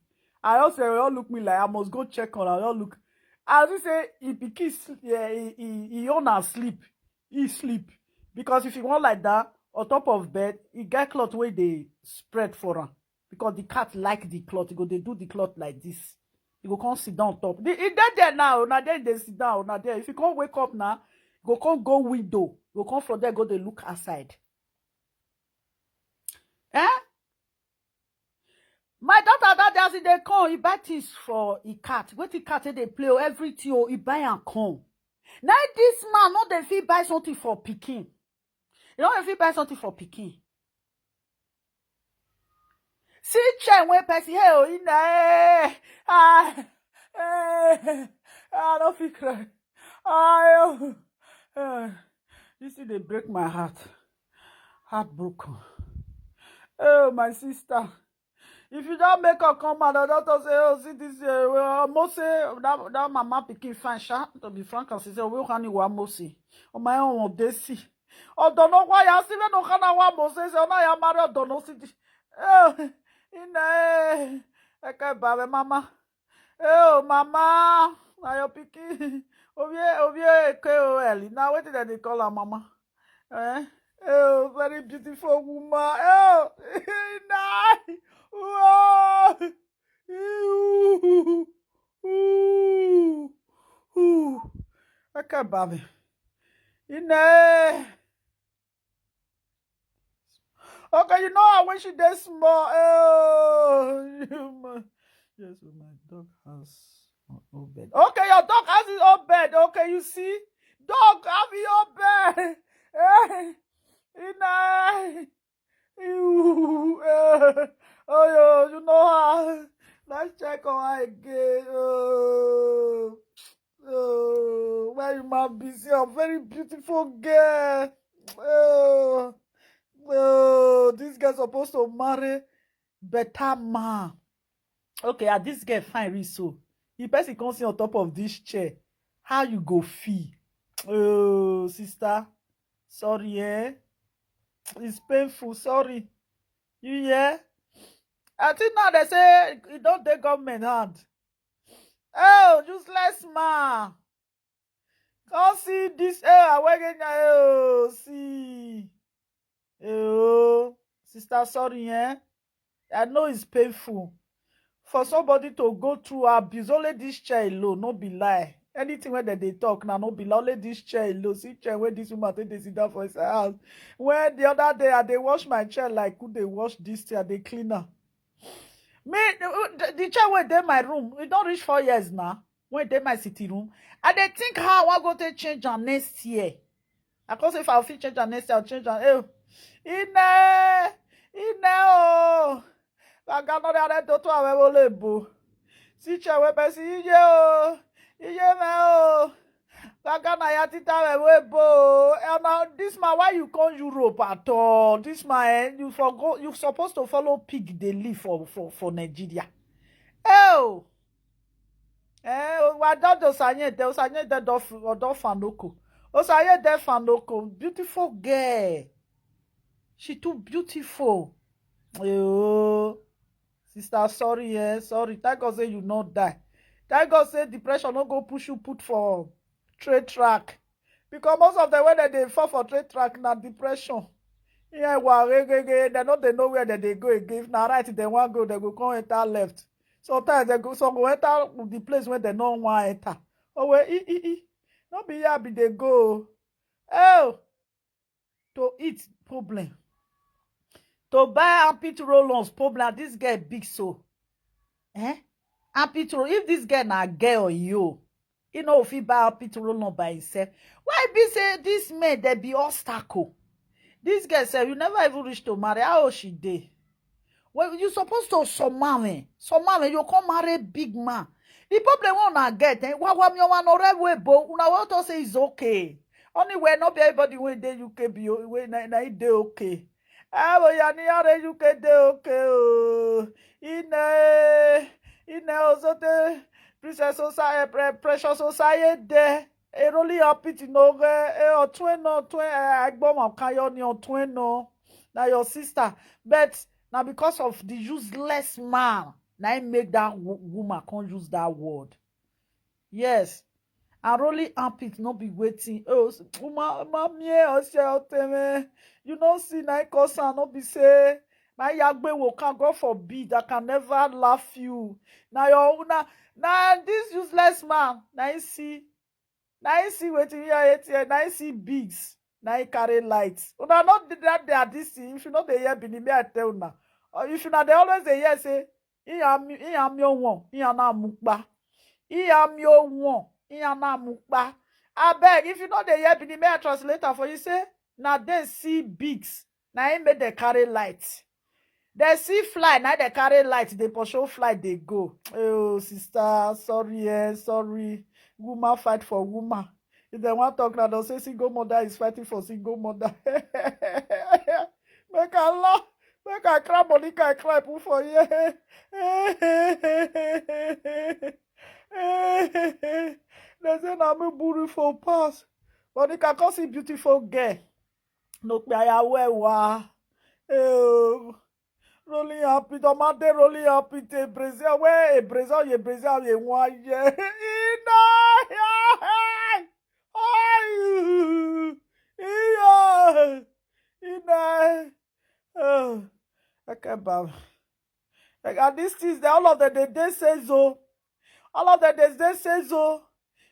I just say, all look me like I must go check on. I just look. I just say he pikin sl- eh, he, he, he own am sleep. He sleep because if he wan like that on top of bed, he get cloth wey dey spread for am because the cat like the cloth. He go dey do the cloth like this. He go come sit down on top. The, he dey there now. Na there he dey sit down. Na there. If he come wake up now, he go come go window. He go come from there go dey look outside. Eh? My daughter that day as e dey come, he buy things for e cat. Wetin cat take dey play o, everything o, he buy am come. Now this man no dey fit buy something for pikin. You know if he buy something for pikin. See chair wey person hey oh ina eh ah eh I no fit cry. Ayo. Eh, this thing dey break my heart. Heartbroken. Oh my sister. If you don't make a come out, the doctor say, oh, see this uh, well, Mose, that, that mama picking fine, sha. To be frank, I say, we can you Mose. Oh my own, they see. Oh, don't know why I see no can I want Mose. So now I marry, oh, don't know see this. Oh, in the, I can't buy mama. Oh, mama, now your picking. Ovie, ovie, K O L. Now, what did they call her mama? Eh? Oh, very beautiful woman. Oh, nice. Whoa. Ooh. Ooh. Ooh. I can't buy me. In there. Okay, you know I wish you dey small. Oh, you ma- yes, oh, my dog has an old bed. Okay, your dog has his own bed. Okay, you see, dog have your own bed. Eh, in I, you, eh, oh, you, you know how. Let's check on her again. Oh. Oh, where you man be? See a very beautiful girl. Oh, oh, this girl supposed to marry better man. Okay, ah, this girl fine reach so. The person come sit on top of this chair. How you go feel? Oh, sister, sorry, eh? It's painful, sorry. You hear? I think now they say it don't take government hand. Oh, useless man. Come see this. Oh, I wake up. Oh, see. Oh, sister, sorry, eh? I know it's painful for somebody to go through abuse. Only this chair alone, no be lie. Anything where they, they talk now, no be lie. Only this chair alone. See chair where this woman take they sit down for his house. When the other day I they wash my chair like who they wash this chair, they clean her. Me, the, the, the chair where they my room, it don't reach four years now. When they my sitting room, I they think how I go to change am next year. I cause if I fit change am next year, I'll change am. Eh, ine, ine oh. Gaga no dey do to awe wo lebo. See chair where person iye oh, iye me oh. Gaga na ya tita we we bo. And now this man, why you come Europe at all? This man, eh, you forgot. You supposed to follow pig they live for for for Nigeria. Oh. Eh, wa dodo sanye de, osanye de do do fanoko. Osaye de fanoko, beautiful girl. She too beautiful. Oh, sister, sorry, eh, sorry. Thank God say you not die. Thank God say depression no go push you put for trade track. Because most of the way that they fall for trade track na depression. Yeah, wa re, re, re, they know they know where that they go again. If na right, they want go, they go come enter left. Sometimes they go, some go enter the place where they no want enter. Oh, well, e, e, e. No be here be they go. Oh, to eat problem. To buy armpit roll-ons problem. This girl big so. Eh? Armpit roll. If this girl na girl you, he no fit buy armpit roll-on by himself. Why be say this man they be obstacle? This girl say you never even reach to marry. How old she dey? Well, you supposed to some man, eh? Some man, eh, you come marry big man. The problem one I get, eh? Wa wa mi wa no re we bo. Una want to say is okay. Only when not be everybody when they U K be o- when na na e dey okay. Ewo ya ni are you kede oke o. Ine, ine osote Princess Osaye, Pre-, Precious Osaye de. Eroli apiti no ge, e otun no, otun, eh, agbo ma kayo ni otun no. Na your sister. But na because of the useless man, na him make that wo-, woman come use that word. Yes. And rolling armpit no be waiting. Oh, s-, uma, uma mie ose oteme. You know, see, na cause no be say, na yagbe wo can, God forbid, I can never laugh you. Now your, na, na this useless man, na him see, na him see wetin you are here, na him see bigs, na him carry light. Una not that they are this thing. If you know they hear Bini, me I tell una. Or if you know they always dey hear say, "Iya mi, iya mi owon, iya na mukpa. Iya mi owon, iya na mukpa." Abeg, if you know they hear Bini, me I translate am for you. Say, na dem see bigs, na him make dem carry light. They see fly, na they carry light, they pursue fly, they go. Oh, sister, sorry, eh, sorry. Woman fight for woman. If they want talk now, they'll say single mother is fighting for single mother. Make a laugh. Make a cry, Monica, I cry, put for here. They say, "Na me beautiful pass." Monica, come see beautiful girl. No, pe aya wewa. Eh, rolling happy, the man dey rolling happy, te Brazil, where a Brazil, ye Brazil, ye one year. Ina, ayu, iya, ina. Oh, okay, Baba. Like, and these things, they, all of them, they, they say so. All of them, they, they say so.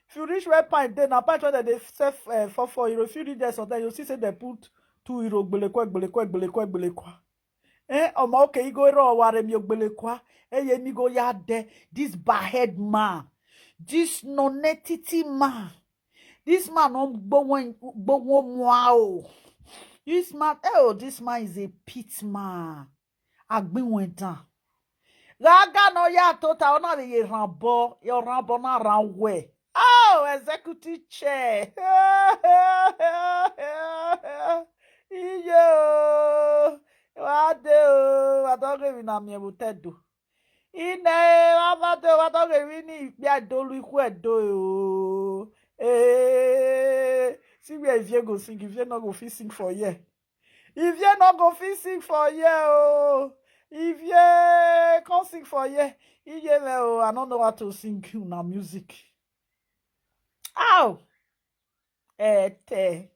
If you reach where pint dey, na pint wey dem dey sell, eh, for four euro. If you reach there sometimes, you see say they put two euro, gbelekwe, gbelekwe, gbelekwe, gbelekwe. Eh, omo, okay, you go ro ware mi o, gbelekwa. Eh, ye mi go ya de. This bald head man. This non-entity man. This man no gbowon, gbowon mwa o. This man, eh, oh, this man is a pit man. Agbin went down. Gaga no ya tota, ona le ye rambo, yo rambo na ranwe. Oh, executive chair. Iye o. Wa de o, wa to ge mi na mi e bo te do. Ine, wa ba de, wa to ge mi ni ipe do lu iku e do o. Eh, see where Ivie go sing, Ivie no go fit sing for here. Ivie no go fit sing for here o. Ivie come sing for here. Ivie me o, I no know how to sing una music. Ow! Ete.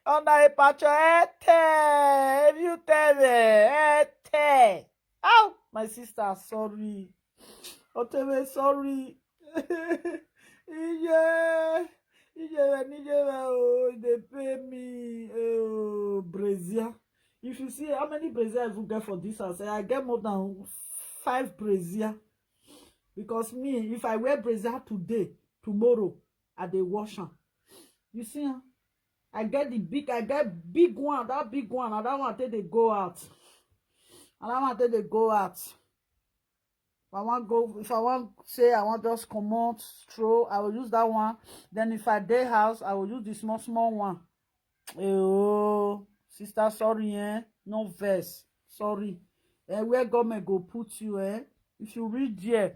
Ona e pacho ete. If you tell me, ete. Ow, my sister, sorry. Otebe, sorry. Iye. Iye, ni iye, oh, e dey pay me. Oh, brazier. If you see how many brazier I even get for this house, eh, I get more than five brazier. Because me, if I wear brazier today, tomorrow, I dey wash am. You see, huh? I get the big, I get big one, that big one, and that one take dey go out. And that one take dey go out. If I want go, if I want say I want just comot, stroll, I will use that one. Then if I dey house, I will use the small, small one. Eh, oh, sister, sorry, eh? No vex. Sorry. Eh, where government go put you, eh? If you reach there,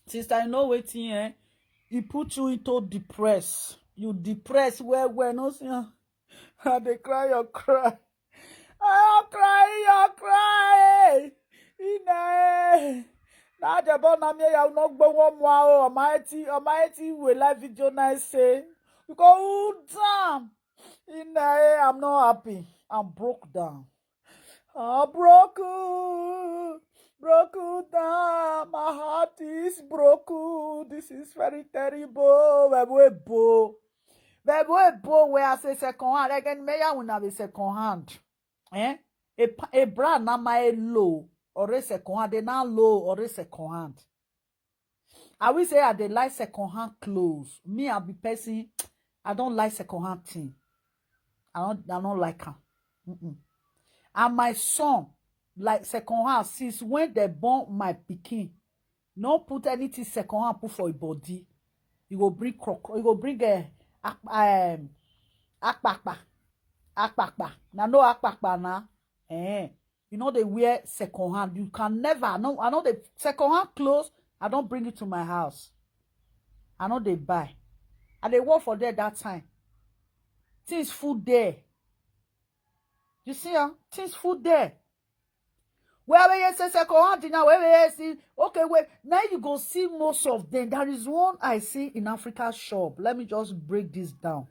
sister, you know wetin, eh? E put you into depress. You depress well, well. No see, ah, I dey cry, you cry. I cry, you cry. Ina, eh. Na je bo na mi ya no gbo won mo o. Almighty, Almighty we live video na say. You go, "Oh, damn." Ina, eh, I'm not happy. I'm broke down. I'm broken, broken down. My heart is broken. This is very terrible. Webo ebo. Webo ebo, where I say second hand. Again, me ya una be second hand. Eh? A pa-, a brand na my low or a second hand. They now low or a second hand. I will say I dey like second hand clothes. Me, I be person, I don't like second hand thing. I don't, I don't like am. Mm-mm. And my son, like second hand, since when they born my pikin, no put anything second hand put for your body. You go bring crocro, you go bring a, um, akpakpa, akpakpa. Na no akpakpa na. Eh, you know they wear second hand. You can never. I know. I know the second hand clothes. I don't bring it to my house. I know they buy. And they work for there that time. Things food there. You see, huh? Things food there. Where we say second hand dinner, where we see, okay, wait. Now you go see most of them. There is one I see in Africa shop. Let me just break this down.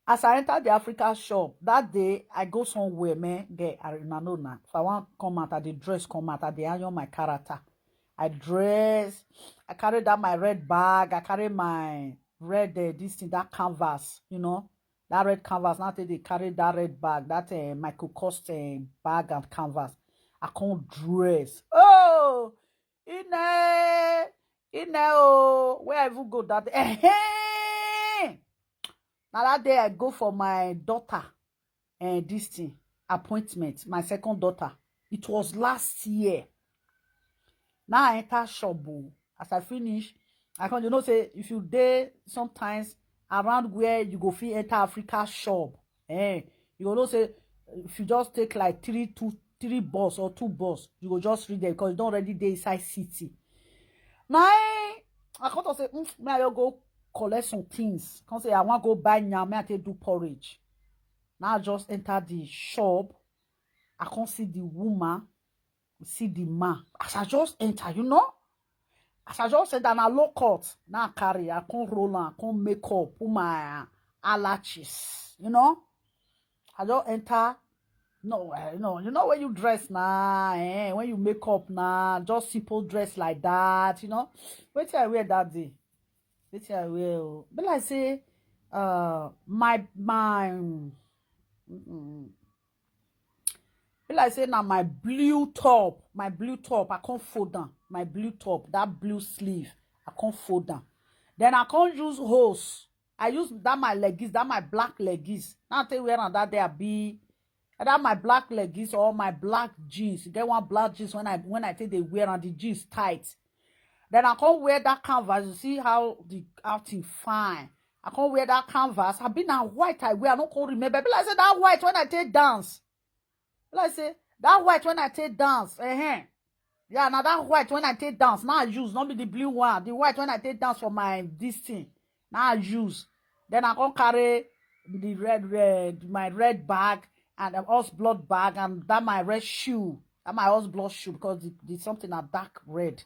As I enter the Africa shop that day, I go somewhere, man. Get I know now. If I want come out, I dey dress come out, I dey iron my character. I dress, I carry that my red bag, I carry my red uh, this thing, that canvas, you know, that red canvas. Now they carry that red bag, that uh, Michael Kors uh, bag and canvas. I can't dress. Oh, in there, in there, oh, where I even go that day. Now that day I go for my daughter and this thing appointment, my second daughter. It was last year. Now I enter shop, oh. As I finish, I can you know say if you dey sometimes around where you go fit enter Africa shop, eh? You go know say if you just take like three two three bus or two bus, you go just reach there because you don't already dey inside city. Now I come to say, mm, may I go collect some things. Come say I want go buy nyam, may I take do porridge. Now I just enter the shop. I can't see the woman, see the man. As I just enter, you know, as I just enter, na low cut. Now I carry, I can't roll, I can't make up, put my allergies, you know. I just enter. No, eh, no, you know when you dress now, eh, when you make up now, just simple dress like that, you know. Wait till I wear that day. Wait till I wear. Oh. But like say, uh, my my. Mm-mm. Be like say now my blue top, my blue top, I can't fold down. My blue top, that blue sleeve, I can't fold down. Then I can't use hose. I use that my leggings, that my black leggings. Now I take wear on that day I be that my black leggings or my black jeans. You get one black jeans when I when I take they wear on the jeans tight. Then I can't wear that canvas. You see how the outing fine. I can't wear that canvas. I been a white I wear. I don't can't remember. Be like say that white when I take dance. Like say that white when I take dance. Uh-huh. Yeah, now that white when I take dance. Now I use, not be the blue one. The white when I take dance for my this thing. Now I use. Then I can't carry the red red, my red bag and a horse blood bag and that my red shoe. That my horse blood shoe because the, the something a dark red.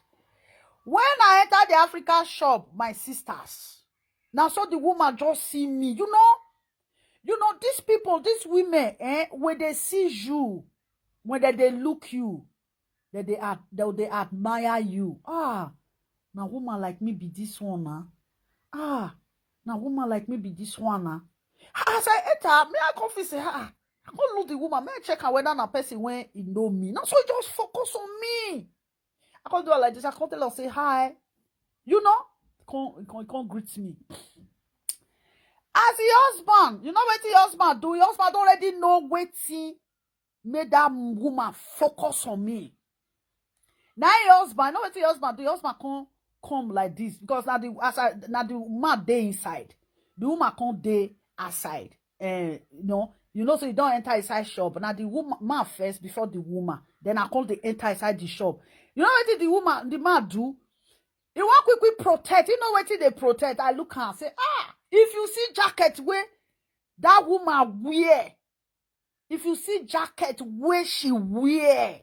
When I enter the Africa shop, my sisters, now so the woman just see me. You know, you know, these people, these women, eh, when they see you, when they, they look you, that they ad- that they admire you. Ah, now woman like me be this one, huh? Ah, now woman like me be this one, huh? As I enter, me I come feel say, ah, I come look the woman, me I check her whether na person when he know me. Now so he just focus on me. I come do it like this. I come tell her say hi. You know, come come come greet me. As your husband, you know what your husband do? Your husband already know wetin make that woman focus on me. Now your husband, you know what your husband do? Your husband come come like this because now the as I now the man dey inside, the woman come dey outside. Eh, you know, you know, so you don't enter inside shop. Now the woman man first before the woman. Then I come they enter inside the shop. You know what the woman, the man do? He want quick quick protect. You know what they protect? I look and say, ah, if you see jacket where that woman wear, if you see jacket where she wear,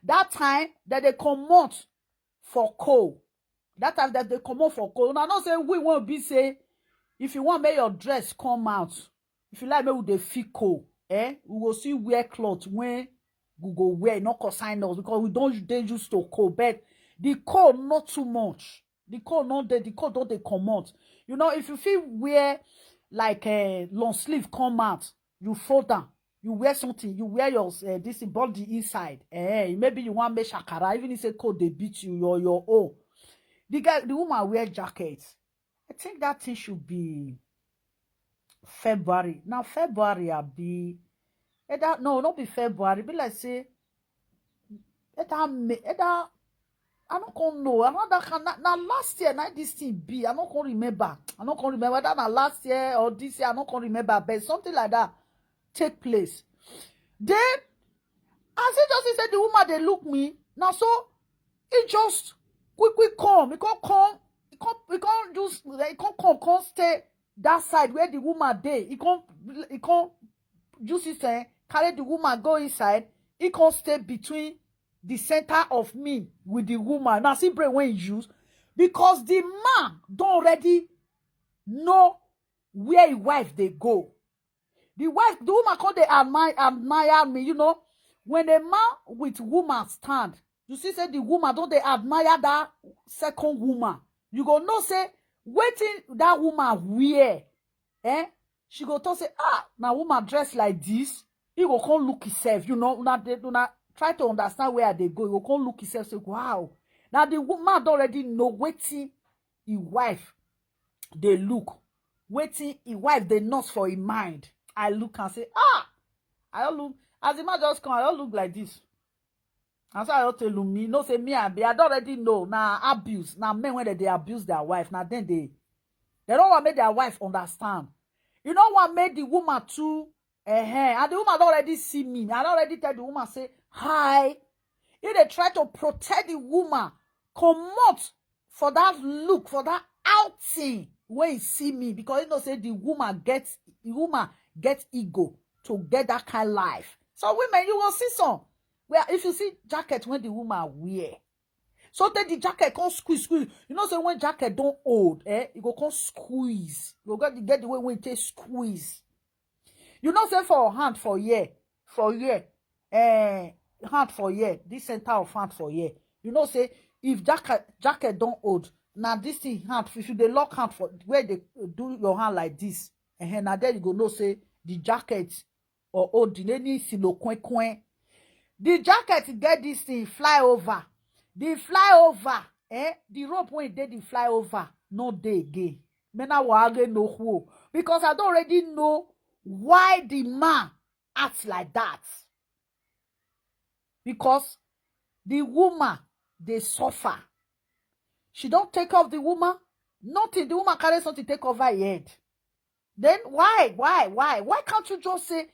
that time that they comot for cold. That time that they comot for cold. Una know say we won't be say if you want make your dress come out, if you like make we dey feel cold, eh? We go see wear cloth when we go wear, not consign us because we don't dey used to cold. But the cold not too much. The cold not there, the cold don't they comot. You know, if you feel wear like a long sleeve come out, you fold down. You wear something, you wear your uh, this body inside. Eh, maybe you want make shakara, even if say cold they beat you, your your oh. The guy, the woman wear jacket. I think that thing should be February. Now February I be either no, not be February. Be like say either May, either I don't can know. I know that can now last year, now this thing be. I don't can remember. I don't can remember that na last year or this year. I don't can remember, but something like that take place. Then, as he just say the woman dey look me, na so he just quick quick come. He come come, he come, he come just, he come come, come stay that side where the woman dey. He come, he come use his, eh, carry the woman go inside. He come stay between the center of me with the woman. Now see brain wey he use, because the man don already know where his wife dey go. The wife, the woman come dey admire, admire me, you know. When a man with woman stand, you see say the woman don dey admire that second woman. You go know say wetin that woman wear, eh? She go talk say, "Ah, na woman dress like this." He go come look himself, you know. Una dey, una try to understand where I dey go. He go come look himself say, "Wow." Now the woman don already know wetin his wife dey look, wetin his wife dey nurse for him mind. I look and say, "Ah," I don look, as the man just come, I don look like this. And so I don tell me, no say me, I be, I don already know. Na abuse, na men when they, they abuse their wife, na then they, they don't want make their wife understand. You know what made the woman too, eh, and the woman don already see me. I don already tell the woman say, "Hi." He dey try to protect the woman, comot for that look, for that outing wey he see me, because he know say the woman get, the woman get ego to get that kind life. So women, you go see some where if you see jacket when the woman wear, so then the jacket come squeeze, squeeze. You know say when jacket don old, eh, e go come squeeze. You go get, get the way when it take squeeze. You know say for hand for here, for here, eh, hand for here, this center of hand for here. You know say if jacket, jacket don old, na this thing hand, if you dey lock hand for where they do your hand like this, eh, na there you go know say the jacket or old, the any silo kwen kwen. The jacket get this thing fly over. The fly over, eh, the rope wey dey the fly over no dey again. Mena waage no who, because I don already know why the man act like that. Because the woman dey suffer. She don take off the woman. Nothing. The woman carry something take over her head. Then why, why, why, why can't you just say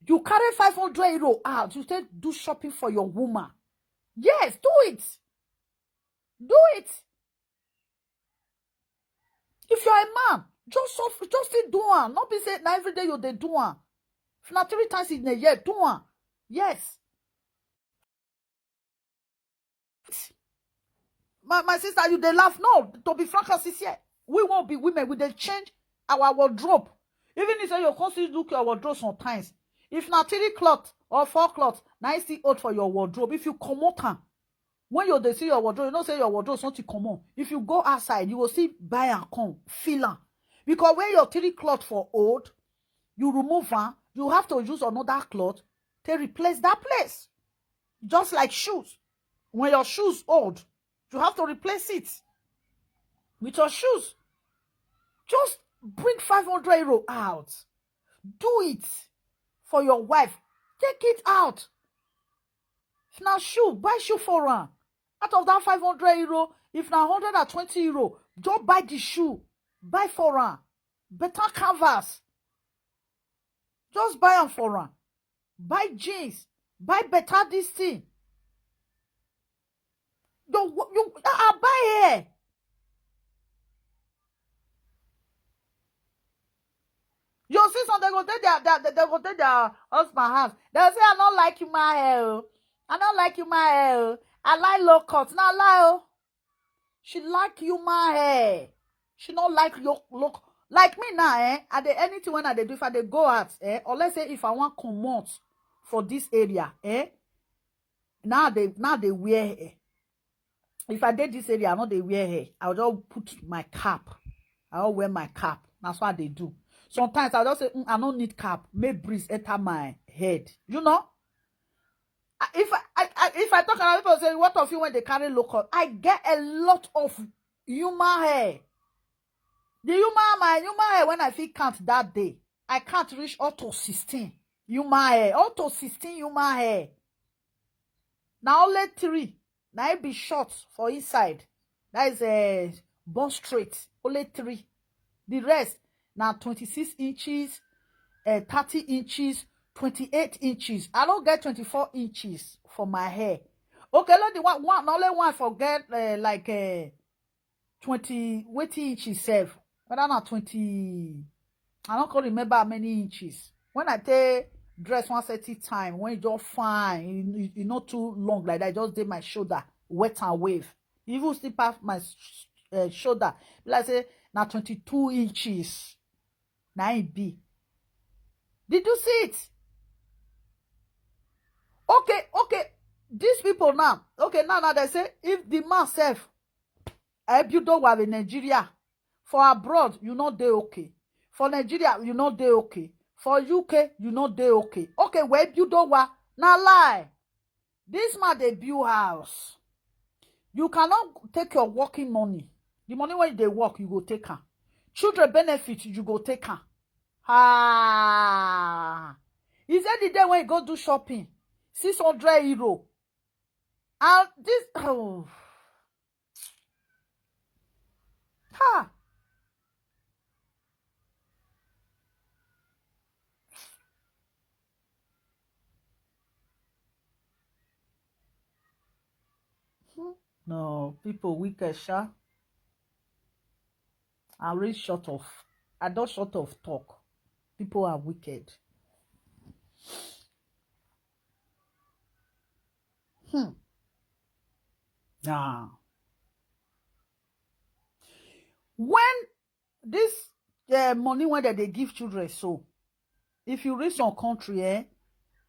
you carry five hundred euro out? You say do shopping for your woman. Yes, do it. Do it. If you're a man, just suffer, just still do am. Not be say na every day you dey do am. If na three times in a year, do am. Yes. My, my sister, you dey laugh. No, to be frank and sincere, we won't be women. We dey change our wardrobe. Even if you come see look your wardrobe sometimes. If na three cloth or four cloth, na e still old for your wardrobe. If you comot am, when you dey see your wardrobe, you know say your wardrobe something comot. If you go outside, you go see buy and come, fill am. Because when your three cloth for old, you remove am, you have to use another cloth to replace that place. Just like shoes. When your shoes old, you have to replace it with your shoes. Just bring five hundred euro out. Do it for your wife. Take it out. If na shoe, buy shoe for am. Out of that five hundred euro, if na hundred and twenty euro, just buy the shoe. Buy for am. Better canvas. Just buy am for am. Buy jeans. Buy better this thing. You, you, I buy hair. You see some, they go take their, their, they go take their husband house. They say, "I don't like you, my hair. Oh. I don't like you, my hair. Oh. I like low cut." Now lie, oh. She like you, my hair. She don't like your look. Like me now, eh? I dey anything when I dey do, if I dey go out, eh? Or let's say if I want comot for this area, eh? Now they, now they wear hair. If I did this area, I know they wear hair. I'll just put my cap. I'll wear my cap. That's what they do. Sometimes I'll just say, "Mm, I don't need cap. Make breeze enter my head." You know? I- If I, I, I if I talk about people say, "What of you when they carry local?" I get a lot of human hair. The human, my human hair, when I feel count that day, I can't reach up to sixteen human hair. Up to sixteen human hair. Now only three. Now it be short for inside. That is a bone straight. Only three. The rest now twenty-six inches, uh, thirty inches, twenty-eight inches. I don't get twenty-four inches for my hair. Okay, let the one, one only one for get uh, like uh, twenty, wetin inches sef? Whether na twenty, I no come remember how many inches. When I take dress one certain time, when e just fine, e, e, e no too long like that, e just dey my shoulder, wet and wave. E even still pass my s- uh, shoulder. Be like say na twenty-two inches. Na e be. Did you see it? Okay, okay. These people now, okay, now now they say if the man self, I build up with Nigeria, for abroad you no dey okay, for Nigeria you no dey okay, for U K you no dey okay. Okay, where build up? Na lie. This man dey build house. You cannot take your working money, the money when you dey work, you go take am. Children benefit, you go take am. Ah, he said the day when he go do shopping, six hundred euro. And this, oh, ha. No, people wicked, sha. I read short of, I don't short of talk. People are wicked. Hmm. Nah. When this uh, money when they give children, so if you reach some country, eh,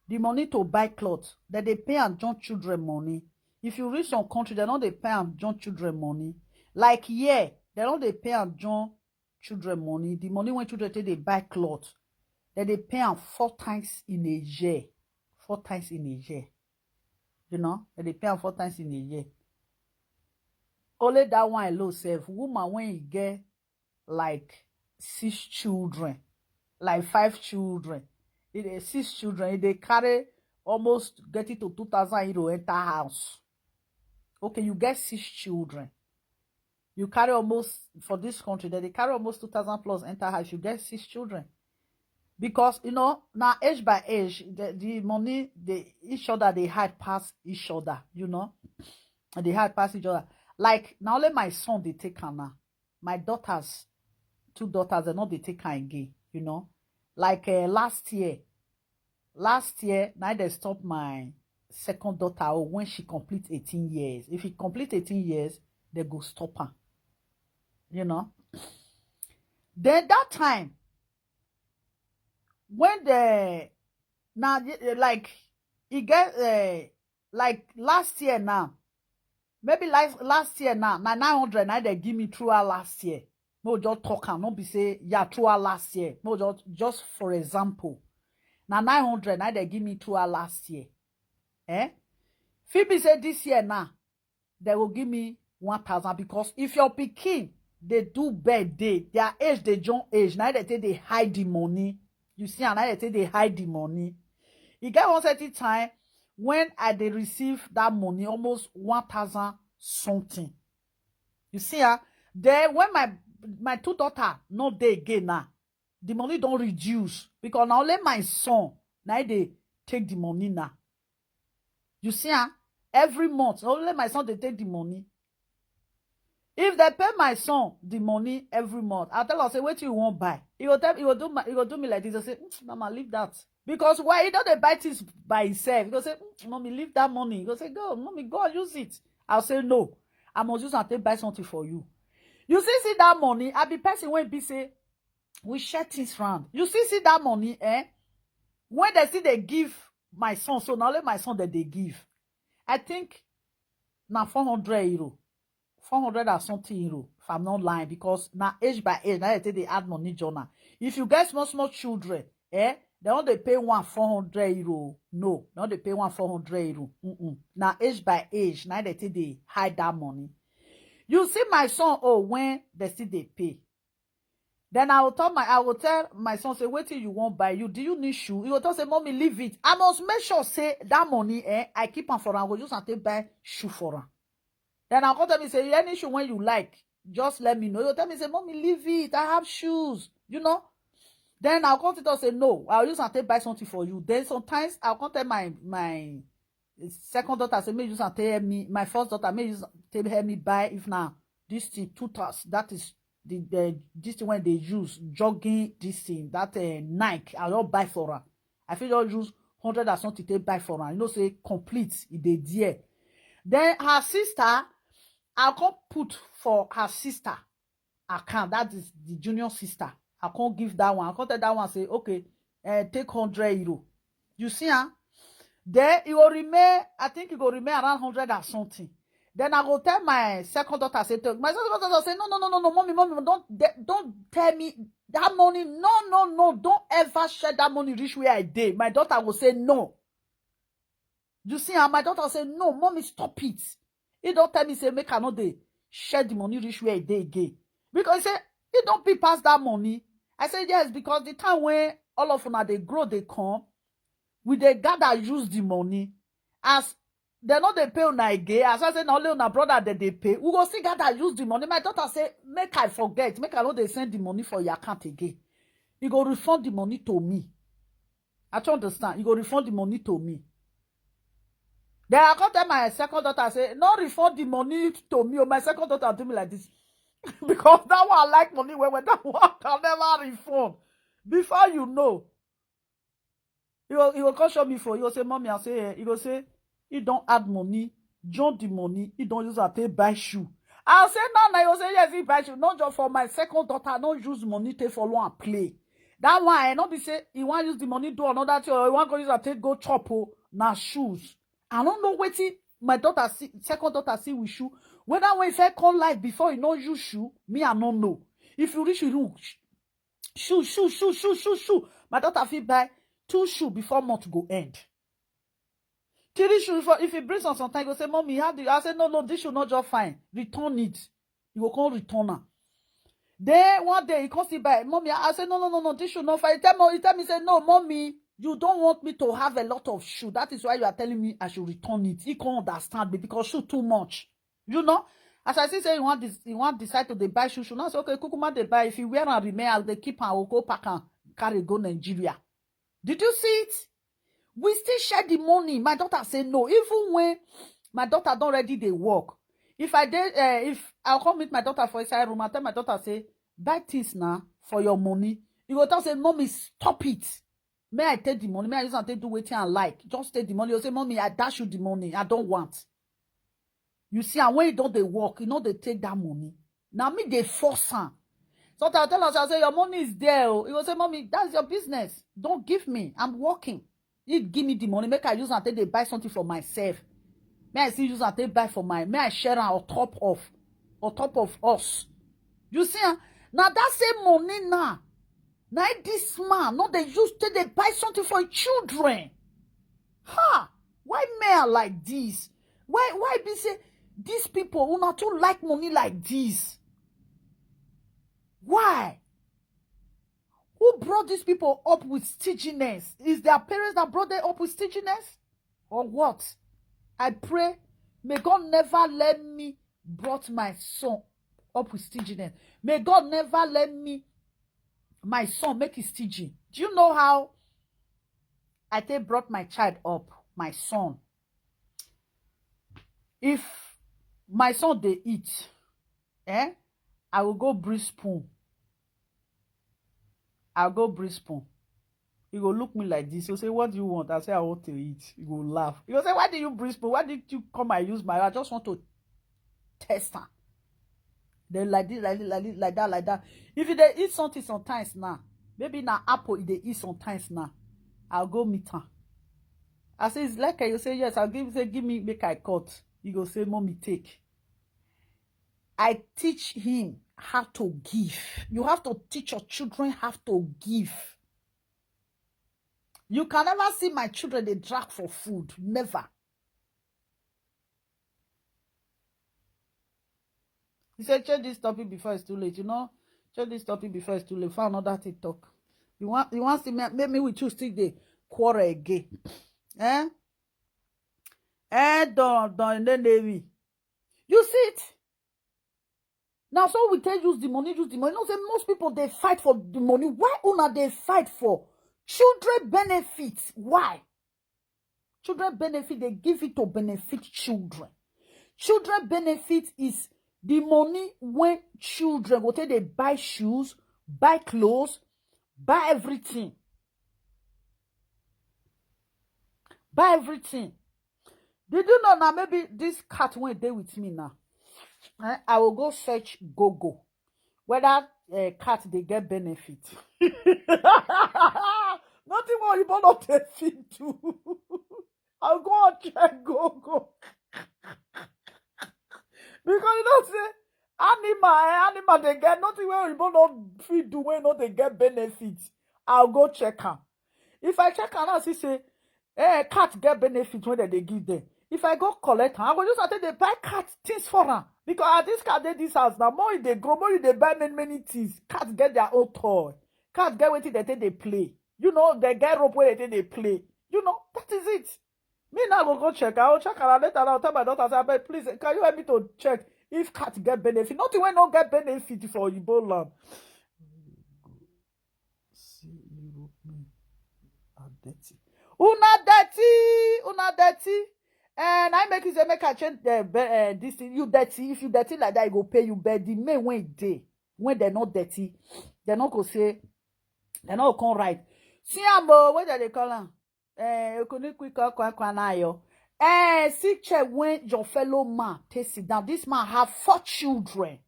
the money to buy cloth, that they pay and join children money. If you reach some country, they don't they pay and join children money. Like, yeah, they don't they pay and join children money. The money when children take they buy cloth, that they pay am four times in a year. Four times in a year. You know, that they pay am four times in a year. Only that one alone self, woman when he get like six children, like five children, it is six children, if they carry almost get it to two thousand euro enter house. Okay, you get six children. You carry almost, for this country, that they carry almost two thousand plus enter house, you get six children. Because, you know, now age by age, the, the money, they each other, they hide past each other, you know. And they hide past each other. Like, now only my son, they take am now. My daughters, two daughters, they not they take am again, you know. Like uh, last year, last year, now they stop my second daughter oh, when she complete eighteen years. If he complete eighteen years, they go stop her. You know? Then that time, when the, now, like, he get, uh, like last year now, maybe last, last year now, na nine hundred now they give me throughout last year. No, just talk am, no be say, yeah, throughout last year. No, just, just for example, na nine hundred now they give me throughout last year. Eh? Fit be say this year now, they will give me one thousand, because if your pikin they do birthday, their age, they join age, now they take they hide the money. You see, and now they take they hide the money. E get one certain time when I they receive that money, almost one thousand something. You see, ah, then when my, my two daughter no dey again now, the money don't reduce, because now only my son now they take the money now. You see, ah, every month, only my son they take the money. If they pay my son the money every month, I tell her, say, "What you won't buy?" He will tell, he will do, my, he will do me like this. I say, "Mm, Mama, leave that." Because why he don't they buy things by himself? He go say, "Mm, Mommy, leave that money." He go say, "Go, Mommy, go and use it." I'll say, "No, I must use and take buy something for you." You see, see that money. I be person when be say we share things round. You see, see that money, eh? When they see they give my son, so now let my son that they give. I think now four hundred euro, four hundred or something euro, if I'm not lying, because now age by age, now they take they add money journal. If you get small, small children, eh, they don't they pay one four hundred euro. No, they don't they pay one four hundred euro. Mm-mm. Now age by age, now they take they hide that money. You see my son, oh, when they see they pay. Then I will tell my, I will tell my son, say, "Wait till you won't buy. You, do you need shoe?" He will tell say, "Mommy, leave it." I must make sure say that money, eh, I keep am for am. I go use and take buy shoe for am. Then I'll go tell me, say, "Any shoe when you like, just let me know." He will tell me, say, "Mommy, leave it. I have shoes." You know? Then I'll come to say, "No, I'll use and take buy something for you." Then sometimes I'll come tell my, my second daughter, say, "Make you use and take help me." My first daughter, "Make you use and take help me buy, if now this thing, two thousand, that is the, the, this thing when they use, jogging, this thing, that, uh, Nike, I don't buy for her. I feel just use hundred or something, take buy for her. You know, say complete, it dey there." Then her sister, I'll come put for her sister account, that is the junior sister. I can't give that one. I can't tell that one, say, "Okay, uh, take hundred euro." You see, huh? Then it will remain, I think it will remain around hundred or something. Then I go tell my second daughter, say, to my second daughter say, "No, no, no, no, no, mommy, mommy, don't, de- don't tell me that money. No, no, no, don't ever share that money reach where I dey." My daughter will say, "No." You see, and my daughter say, "No, mommy, stop it." He don't tell me, say, make I no dey share the money reach where I dey again. Because he say, he don't pay pass that money. I say, "Yes, because the time when all of una dey grow, they come, we dey gather use the money. As they no dey pay una again, as I say, na only una brother that they pay, we go still gather use the money." My daughter say, "Make I forget, make I no dey send the money for your account again. You go refund the money to me." I don't understand. You go refund the money to me. Then I come tell my second daughter, say, "No refund the money to me." Oh, my second daughter do me like this. Because that one, I like money well, well. That one can never refund. Before you know, he will, he will come show me for you. Say, "Mommy," I say, eh. He go say, "He don't add money, join the money, he don't use and take buy shoe." I say, "No, no." He go say, "Yes, he buy shoe." Not just for my second daughter, no use money take follow and play. That one, I not be say he want use the money do another thing, or he want go use and take go chop, oh, na shoes. I don't know wetin my daughter see, second daughter see with shoe. Whether when he first come life before he no use shoe, me, I no know. If you reach you, shoe, shoe, shoe, shoe, shoe, shoe. My daughter fit buy two shoe before month go end. Three shoe, if, if he brings on sometimes, he go say, "Mommy, how do you?" I say, "No, no, this shoe not just fine. Return it." You go come return am. Then one day he come still buy. "Mommy," I say, "No, no, no, no, this shoe not fine." He tell me, he tell me, say, "No, mommy, you don't want me to have a lot of shoe. That is why you are telling me I should return it." He can't understand me because shoe too much. You know, as I see say he want this, he want decide to dey buy shoe, shoe. Now say, "Okay, kukuma dey buy. If he wear and remain, I'll dey keep and go pack and carry go Nigeria." Did you see it? We still share the money. My daughter say no. Even when my daughter don't ready dey work, if I dey, uh, if I'll come meet my daughter for inside room, I tell my daughter, say, "Buy things now for your money." You go tell say, "Mommy, stop it. May I take the money? May I use and take do wetin I like? Just take the money." You say, "Mommy, I dash you the money. I don't want." You see, and when he don't dey work, he no dey take that money. Now me dey force am. Sometimes I tell her, I say, "Your money is there, oh." He go say, "Mommy, that's your business. Don't give me. I'm working." He give me the money, make I use and take dey buy something for myself. May I still use and take buy for my, may I share am on top of, on top of us. You see, ah, now that same money now, now this man, no, they use take dey buy something for him children. Ha! Why men are like this? Why, why be say these people who not too like money like this? Why? Who brought these people up with stinginess? Is their parents that brought them up with stinginess? Or what? I pray, may God never let me brought my son up with stinginess. May God never let me, my son, make it stingy. Do you know how I take brought my child up, my son? If my son dey eat, eh, I will go bring spoon. I'll go bring spoon. He go look me like this. He'll say, "What do you want?" I say, "I want to eat." He go laugh. He go say, "Why do you bring spoon? Why did you come and use my? I just want to test her." Then like this, like this, like this, like that, like that. If he dey eat something sometimes now, maybe na apple he dey eat sometimes now, I'll go meet her. I say, "It's like you say yes." I'll give, say, "Give me, make I cut." He go say, "Mommy, take." I teach him how to give. You have to teach your children how to give. You can never see my children dey drag for food. Never. He said, "Change this topic before it's too late." You know, change this topic before it's too late. For another TikTok. You want, you want to make me with you still dey quarrel again? Eh? Eh, don, don, in the navy. You see it? Now, so we tell use the money, use the money. You know, say most people they fight for the money. Why una they fight for children benefits? Why? Children benefit, they give it to benefit children. Children benefit is the money when children go take they buy shoes, buy clothes, buy everything. Buy everything. Did you know now? Maybe this cat went there with me now. Eh, I will go search Google whether uh, cat they get benefit. Nothing more you not take fit do. I'll go and check Google. Because you don't say animal, eh, animal they get nothing where you not fit do when not they get benefit. I'll go check am. If I check am, I see say, eh, cat get benefit when they give them. If I go collect am, I go just say they buy cat things for am. Because at this cat dey this house now, more they grow, more they buy many many things. Cat get their own toy. Cat get wetin they take they play. You know, they get rope where they take they play. You know, that is it. Me now go go check. I will check am later. I'll tell my daughter, say, "Abeg, please, can you help me to check if cat get benefit?" Nothing wey no get benefit for Igbo land. See Europe men are dirty. Una dirty, una dirty. And I make you say make I change the uh, this thing. You dirty. If you dirty like that, it go pay you. But the men when they when they're not dirty, they're not go say they're not come right. See am o, what do they call am? Eh, Okunukwu iko kwa kwa na yo. Eh, see chair when your fellow man take sit down. This man have four children.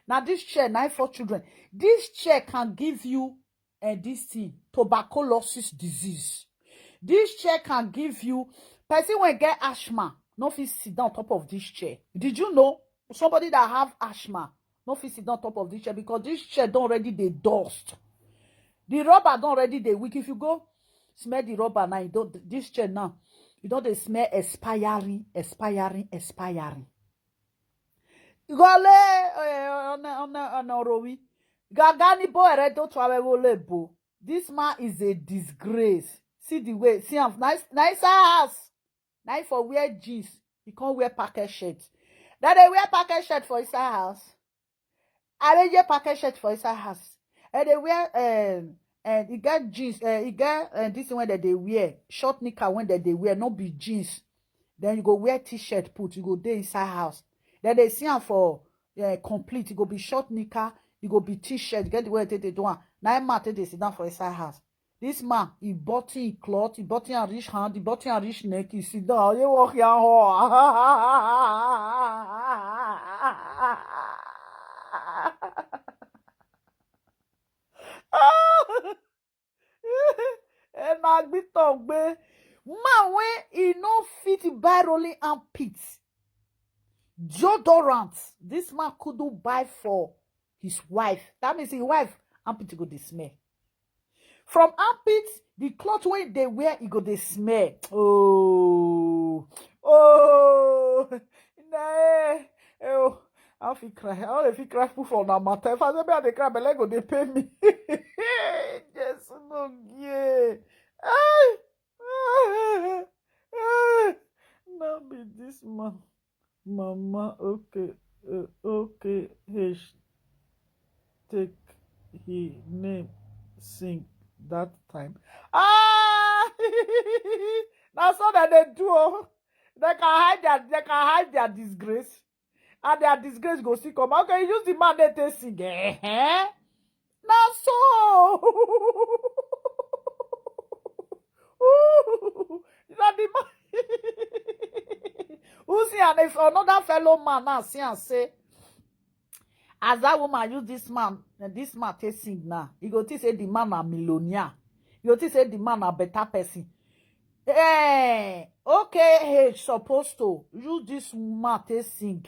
Now this chair, now four children. This chair can give you uh, this thing, tuberculosis disease. This chair can give you person when get asthma, no fit sit down top of this chair. Did you know somebody that have asthma no fit sit down top of this chair because this chair don't already they dust. The rubber don't already they weak. If you go smell the rubber now, you don't this chair now, you don't they smell expiring, expiring, expiring. Gole, eh, ona ona ona rowi. Gagani bo ere do twawe wo lebo. This man is a disgrace. See the way, see am nice nice house. Nice for wear jeans. He can't wear packet shirt. That they wear packet shirt for his house. I dey wear packet shirt for inside house. And they wear um and he get jeans, uh, he get uh, this one that they wear, short knicker when that they wear, not be jeans. Then you go wear t-shirt, put you go there inside house. Then they see am for uh, complete. You go be short knicker, you go be t-shirt. Get the way they do am. Now I'm mad they sit down for inside house. This man, he bought him cloth, he bought him a rich hand, he bought him a rich neck, he sit down, he walk here. And I be talk, man, when he no fit buy rolling armpits, deodorant, this man couldn't buy for his wife. That means his wife armpit go dey smell. From armpit, the cloth wey they wear, e go dey smell. Oh, oh, nah, eh, oh. I fit cry. I don't fit cry put for na matter. If I say me I dey cry, my leg go dey pain me. Yes, no, yeah. Ay, no be this man. Mama, okay, uh, okay, H take he name sing that time. Ah, that's all that they do. Oh. They can hide their, they can hide their disgrace, and their disgrace go still come. Okay, you use the man they take sing. Eh? Now so, na the man. Who see and if another fellow man now see and say, as that woman use this man, and this man take sing now, he go think say the man a millionaire. He go think say the man a better person. Eh, okay, he supposed to use this man take sing.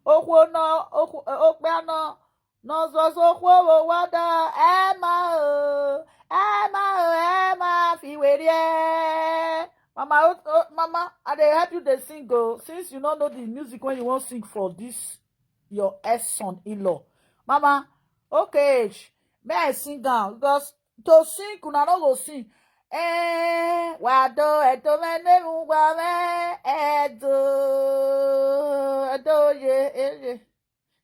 Okwo no, okwo, okpe no, no zozo kwo wo wada, Emma o, Emma o, Emma fi werie. Mama, oh, oh, mama, I dey help you dey sing o. Since you no know the music when you wan sing for this your ex son in-law. Mama, okay, may I sing am? Because to sing, una no go sing. Eh, wado edo me ne mu wa me edo edo ye ye.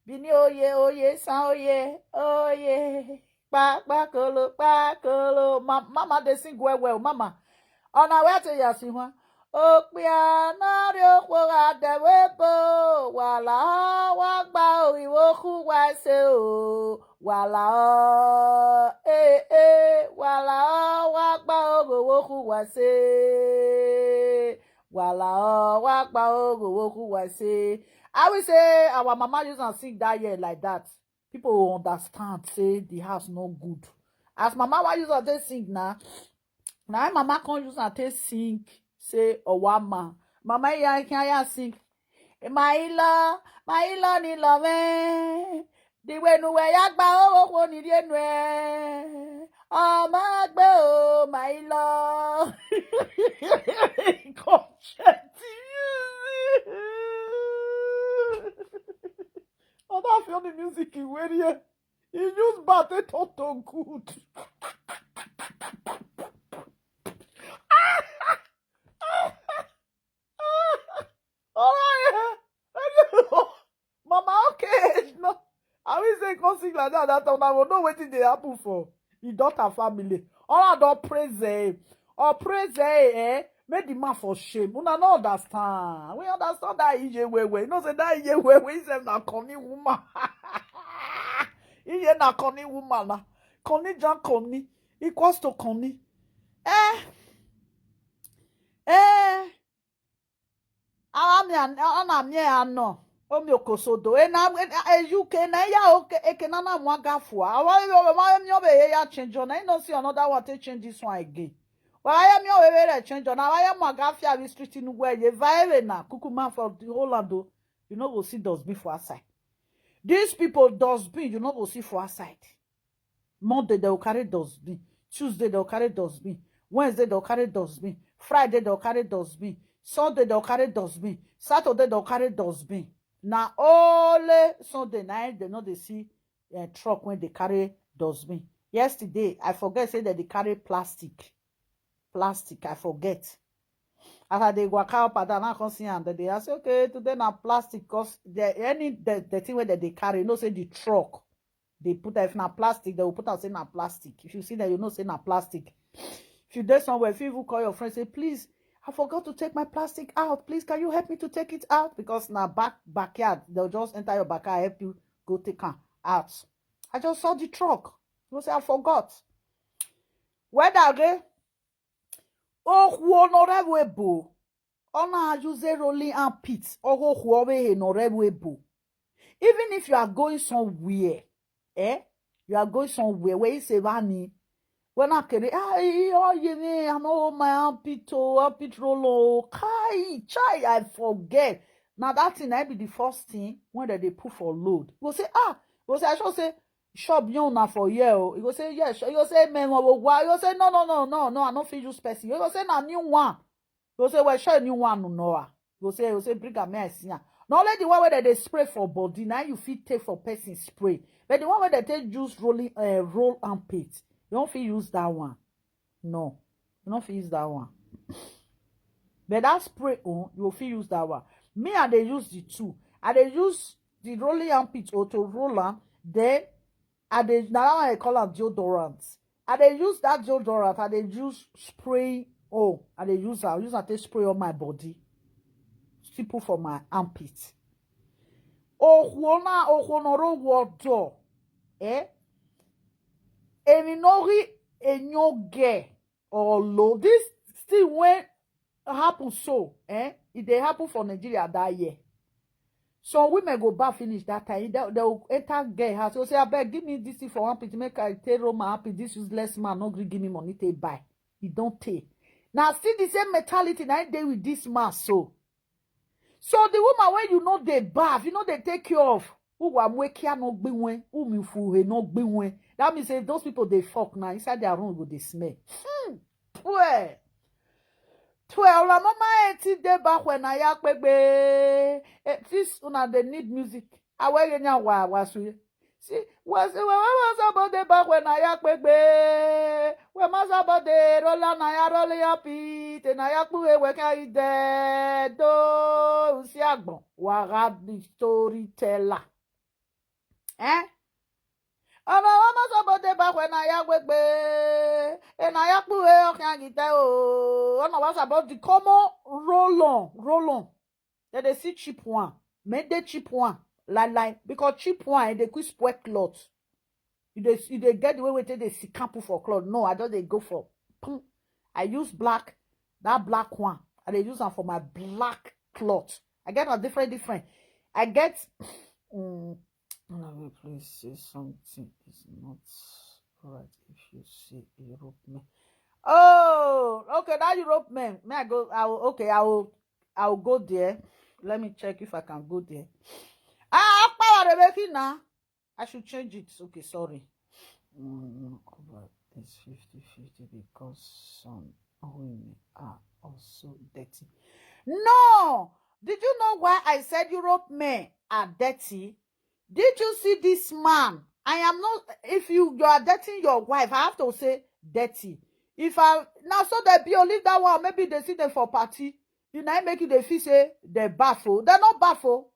Bini oye, oye, san oye, oye. Pa, pa, kolo, pa, kolo. Ma-, mama, they sing well, well, mama. On our way to Yasiwa. Okpia na rio kwa de webo. Wala, wa gba o, iwo ku wa se o. Wala, o, eh, eh. Wala, o, wa gba o, go wo ku wa se. Wala, o, wa gba o, go wo ku wa se. I will say our mama use and sing that year like that. People will understand, say the house no good. As mama wa use and take sing now, now mama can't use and take sing, say, Owama. Mama, ya can ya sing. My love, my love, ni love, eh. The way no way, ya gba o, o, ni die no, eh. Oh, my gbe o, my love. Come check. Oh, that's the only music you wear here. You use bad, they talk to good. Oh, yeah. Mama, okay. No. I will say, come sing like that. That time, I will know wetin dey happen for him daughter family. All I don praise, eh. Or praise, eh, eh. Make the man for shame. Una no understand. We understand that ije wewe. You know say that ije wewe, he sef na Connie woman. Ije na Connie woman na. Connie jan Connie equals to Connie. Eh. Eh. Awa mi an-, ana mi ano. Omi okosodo. E na, e, e, U K na ya oke, eke na na mwa gafua. Awa yo, awa mi obe ye ya change na. You no see another one take change this one again. Wa ya mi obe be change na. Wa ya mwa gafia we street in where ye va ewe na. Kukuma for the Holland o. You no go see dustbin for outside. These people dustbin, you no go see for outside. Monday, they will carry dustbin. Tuesday, they will carry dustbin. Wednesday, they will carry dustbin. Friday, they will carry dustbin. Sunday, they will carry dustbin. Saturday, they will carry dustbin. Na only Sunday night, they no dey see, eh, truck when they carry dustbin. Yesterday, I forget say that they carry plastic. Plastic, I forget. As I dey waka up and down, I come see am. They dey ask, "Okay, today na plastic," 'cause the, any the, the thing wey dem dey carry, you know say the truck, they put, if na plastic, they will put am say na plastic. If you see that, you know say na plastic. If you dey somewhere, if you even call your friend, say, "Please, I forgot to take my plastic out. Please, can you help me to take it out?" Because na back, backyard, they'll just enter your backyard, help you go take am out. I just saw the truck. You go say, "I forgot." Whether again, oh, who honorable ebo. Ona use rolling armpit. Oh, who honorable ebo. Even if you are going somewhere, eh? You are going somewhere where you say, "Vani, when I can, ah, eh, oh, yeah, me, I know my armpit, oh, armpit roll, oh, kai, chai, I forget." Now that thing, I be the first thing when they, they put for load. You go say, "Ah," you go say, "I should say, shop you na for here, oh." You go say, "Yes." You go say, "Man, why?" You go say, "No, no, no, no, no, I no fit use person." You go say, "Na new one." You go say, "Well, sure, new one, no, no, ah." You go say, you go say, "Bring am, may I see am." Not only the one where they spray for body, now you fit take for person spray. But the one where they take use rolling, uh, roll armpit, you don't fit use that one. No, you don't fit use that one. But that spray on, you fit use that one. Me, I dey use the two. I dey use the rolling armpit or to roll am. Then I dey, na that one I call am deodorant. I dey use that deodorant. I dey use spray. Oh, I dey use am. Use am take spray on my body. Still put for my armpit. Ohwona, ohwonoro wodo. Eh? Emi nori enyoge. Olo. This thing when happen so, eh? It dey happen for Nigeria that year. Some women go back finish that time. They, they will enter girl house. They say, "I beg, give me this thing for one piece. Make I take roll my happy. This useless man no gree give me money take buy." He don't take. Now, see the same mentality now they with this man so. So the woman when you know they bath, you know they take care of. Who wa mwekia no gbiwen, who mi fuhe no gbiwen. That means if those people they fuck now, inside their room go they smell. Hmm. Twe. Twe, ola mama eti de back when I yak baby. Eh, this una they need music. Awege nya wa, wa suye. See, was it when I was about the back when I yak baby? When was about the roller na ya roll your feet and I yak we can eat dead. Do, usiagbo. Wagad the storyteller. Eh? Ọ̀rọ̀ ọmọ sọ́bọ̀ dé bá wẹ̀ náà yá gbégbé. Ẹ̀ náà yá pé ọkàn àgìtẹ́ o. Ọ̀nà wá sàbọ̀ di common roll on, roll on. Then they see cheap one. Make the cheap one. Lie, lie. Because cheap one, eh, they quick spoil cloth. You dey, you dey get the way wey take dey sick and put for cloth. No, I just dey go for. Pum. I use black, that black one. I dey use am for my black cloth. I get a different, different. I get. Mm, let me please say something is not right if you see Europe man. Oh, okay, that Europe man. May I go? I will, okay, I will, I will go there. Let me check if I can go there. Ah, Akpala dey make it now. I should change it. Okay, sorry. Mm, but it's fifty fifty because some women are also dirty. No! Did you know why I said Europe men are dirty? Did you see this man? I am not. If you, you are dating your wife, I have to say dirty. If I now so they be leave that one, maybe they see them for party. You know, make you they feel say they baffle. They're not baffle.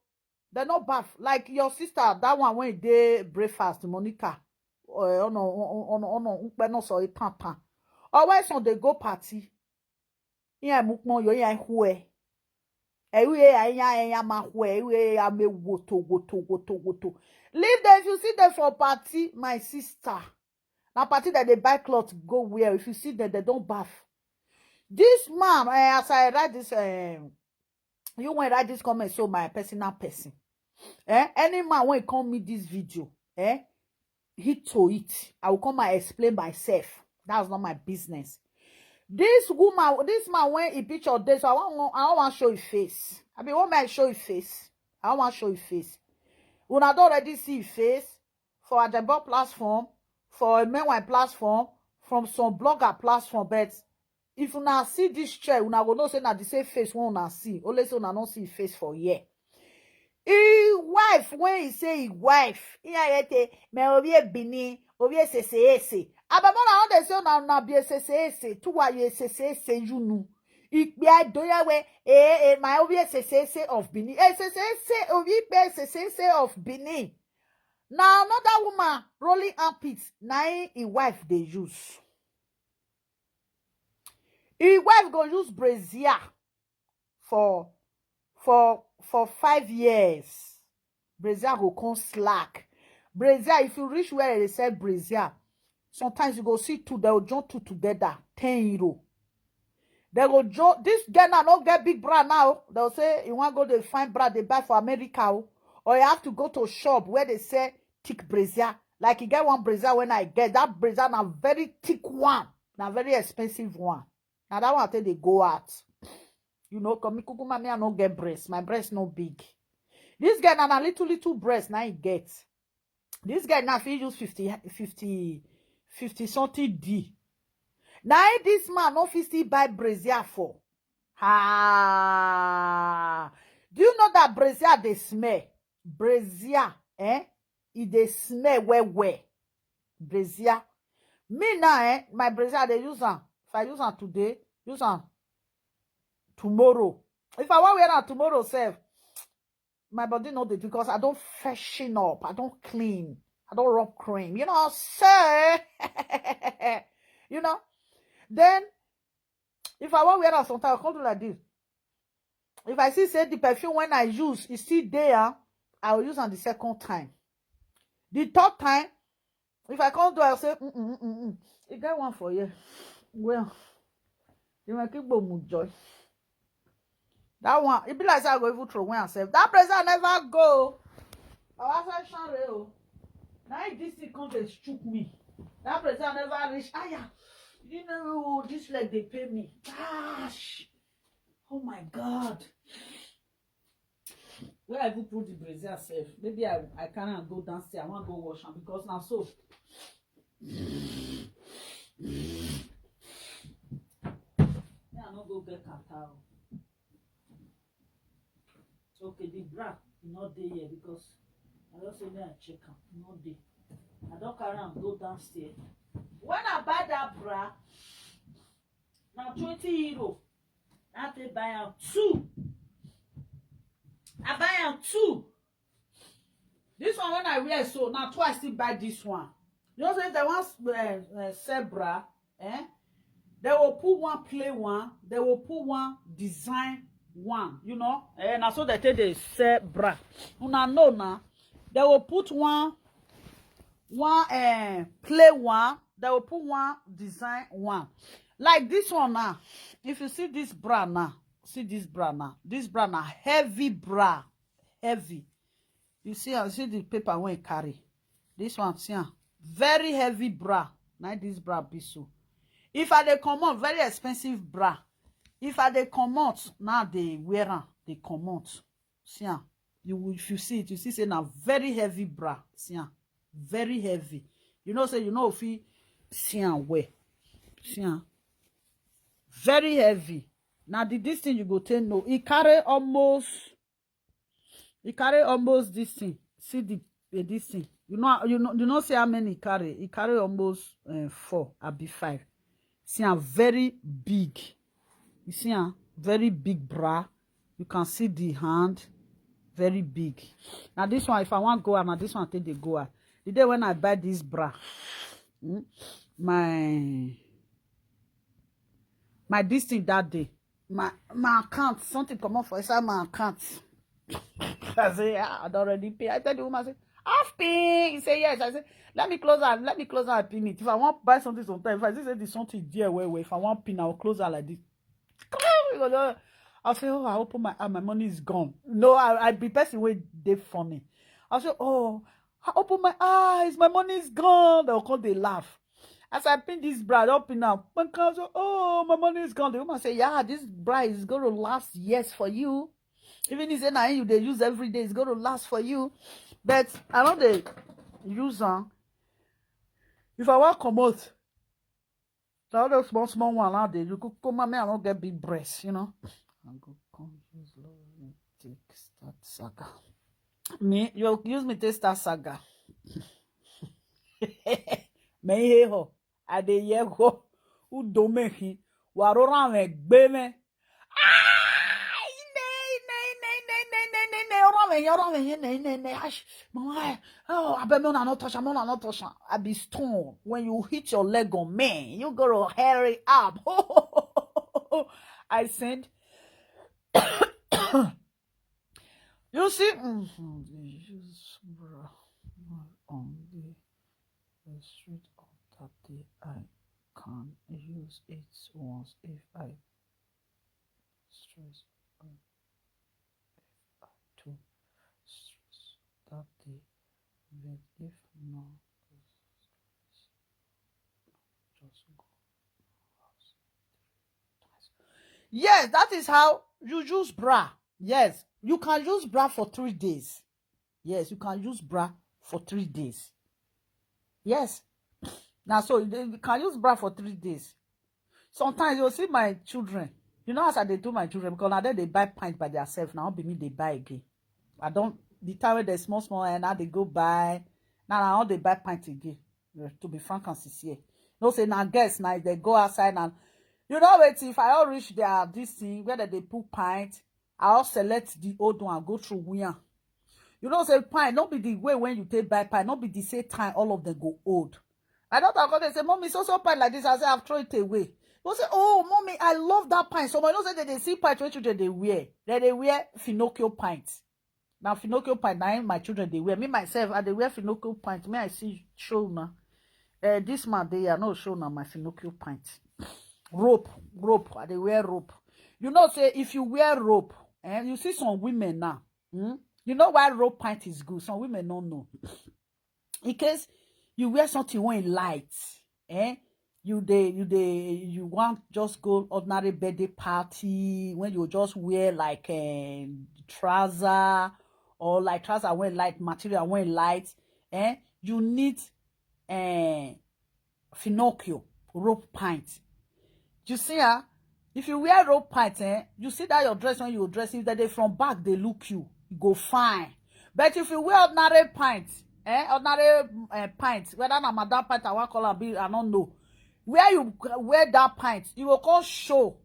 They're not baff. Like your sister, that one when they breakfast, Monica. Or no, no, no, no, no, no, no, or why some they go party? Yeah, mukmo yo ya hue. Ewe ya ya ya ma hue. Ewe ya me woto woto woto woto. Leave them if you see them for party, my sister. Now party that they buy cloth go wear. If you see them, they don't baff. This man, eh, as I write this, eh, you when write this comment, so my personal person. Eh, any man when come meet this video, eh, hit to it. I will come and explain myself. That's not my business. This woman, this man when he picture this, so I want, I want to show his face. I mean, what may I show his face? I want to show his face. Una don't already see his face for Ajabo platform, for a meanwhile platform, from some blogger platform, but if una see this chair, una go know say na the same face wey una see. Only say una no see his face for here. His wife, when he say his wife, he ayete me obi ebini, obi esese ese. Abamona on dey say una na be esese ese. Tu wa ye esese ese you know. Ikpe adoya we eh eh my obi esese ese of Benin. Esese ese obi ikpe esese ese of Benin. Now another woman rolling armpits. Na him his wife dey use. His wife go use brazier for for for five years. Brazier go come slack. Brazier, if you reach where they sell brazier, sometimes you go see two, they will join two together, ten euro. They go join this girl now, no get big bra now. They'll say you want go dey find bra they buy for America, oh, or you have to go to shop where they sell thick brazier. Like you get one brazier when I get that brazier, na very thick one, na very expensive one. Now that one I think they go out. You know, come kukuma me, I no get breast. My breast no big. This guy na na little little breast now he get. This guy now fit use fifty, fifty, fifty something D. Now this man no fit still buy brazier for. Ha! Do you know that brazier they smell? Brazier, eh? It they smell well well. Brazier. Me now, eh? My brazier they use am. If I use am today, use am tomorrow. If I want wear am tomorrow, self, my body no dey because I don't freshen up, I don't clean, I don't rub cream. You know, sir. You know. Then if I want wear am sometimes, I come do like this. If I see say the perfume when I use is still there, I will use am the second time. The third time, if I come do, I say, mm mm mm mm. You get one for here. Well, you might keep joy. That one, it be like say I go even throw away and say that place I never go. Our section real. Now this thing come dey shook me. That place I never reach. Aya, you know this leg they pay me. Gosh, oh my God. Where I even put the brazier self? Maybe I I can't go downstairs. I want to go wash am because now so. Me, I no go get catarrh. Okay, the bra e no dey here because I just say make I check am, e no dey. I don carry am go downstairs. When I buy that bra, na twenty euro. Na take buy am two. I buy am two. This one when I wear so, now twice still buy this one. You know say if they want uh, uh, sell bra, eh? They will put one play one, they will put one design one, you know. Eh, na so they take dey sell bra. Una know na. They will put one one uh, play one, they will put one design one. Like this one now. If you see this bra now, see this bra now. This bra now, heavy bra, heavy. You see, I see the paper when carry. This one, see am. Very heavy bra. Now this bra be so. If I dey comot, very expensive bra. If I dey comot, now they wear am, they comot. See am. You will, if you see it, you see say na very heavy bra. See am. Very heavy. You know say you know if you see am well. See am. Very heavy. Now the this thing you go take no. It carry almost. It carry almost this thing. See the eh, this thing. You know you know you know see how many it carry. It carry almost uh, four. I be five. See am very big. You see am very big bra. You can see the hand very big. Now this one, if I want go out, now this one take the go out. The day when I buy this bra, hmm, my my this thing that day, my my account, something come up for inside my account. I say, yeah, I don't already pay. I tell the woman, I say, half pay. He say, yes. I say, let me close out. Let me close out and pin it. If I want buy something sometime, if I see say the something there, well, well, if I want pin, I'll close out like this. I say, oh, I open my eye, my money is gone. No, I, I be person wey dey funny. I say, oh, I open my eyes, my money is gone. They'll come, they laugh. As I pin this bra, I don't pin now. My car say, oh, my money is gone. The woman say, yeah, this bra is going to last years for you. Even if say na you dey use every day, it's going to last for you. But I no dey use am. If I wan comot, na all those small small one now dey. You go come, me, I no get big breast, you know. I go come use love me take start saga. Me, you use me take start saga. Me ihe ho. I dey hear ho. Udo me hi. Warora me gbe me. Oh, I bet me una not touch am, una not touch am. I be stone. When you hit your leg on me, you gotta hurry up. I send. You see, mm-hmm, they use bra on the, the street of that day. I can use it once if I stress, if I too stress that day. But if not, just go. Yes, that is how you use bra. Yes, you can use bra for three days. Yes, you can use bra for three days. Yes. Now, so you can use bra for three days. Sometimes you'll see my children. You know, as I dey do my children, because now they buy pint by themselves. Now be me they buy again. I don't, the time when they small, small, and now they go buy. Now, now they buy pint again. To be frank and sincere. No say now guess now if they go outside now. You know what? If I all reach there, this thing, whether they put pint, I all select the old one, go through where. You know, say pint, not be the way when you take buy pint, not be the same time all of them go old. I don't talk, they say, mommy, so so pint like this. I say, I've thrown it away. You say, oh, mommy, I love that pint. So I know say that they see pint when children they wear. That they wear Pinocchio pint. Now Pinocchio pint, now my children they wear. Me myself, I they wear Pinocchio pint. Me I see show now. Uh, this man they are no show now my Pinocchio pint. Rope, rope. I they wear rope. You know, say if you wear rope, and you see some women now, hmm? You know why rope pint is good? Some women don't know. In case you wear something when light, eh? You dey, you dey, you want just go ordinary birthday party when you just wear like a trouser or like trouser when light, material when light, eh? You need eh, Pinocchio, rope pint. You see, ah, if you wear rope pint, eh, you see that your dress when you dress, if that they from back they look you, you go fine. But if you wear ordinary pint, eh, ordinary uh, pint, whether na madam pint I want call am be, I don't know. Where you wear that pint, you go come show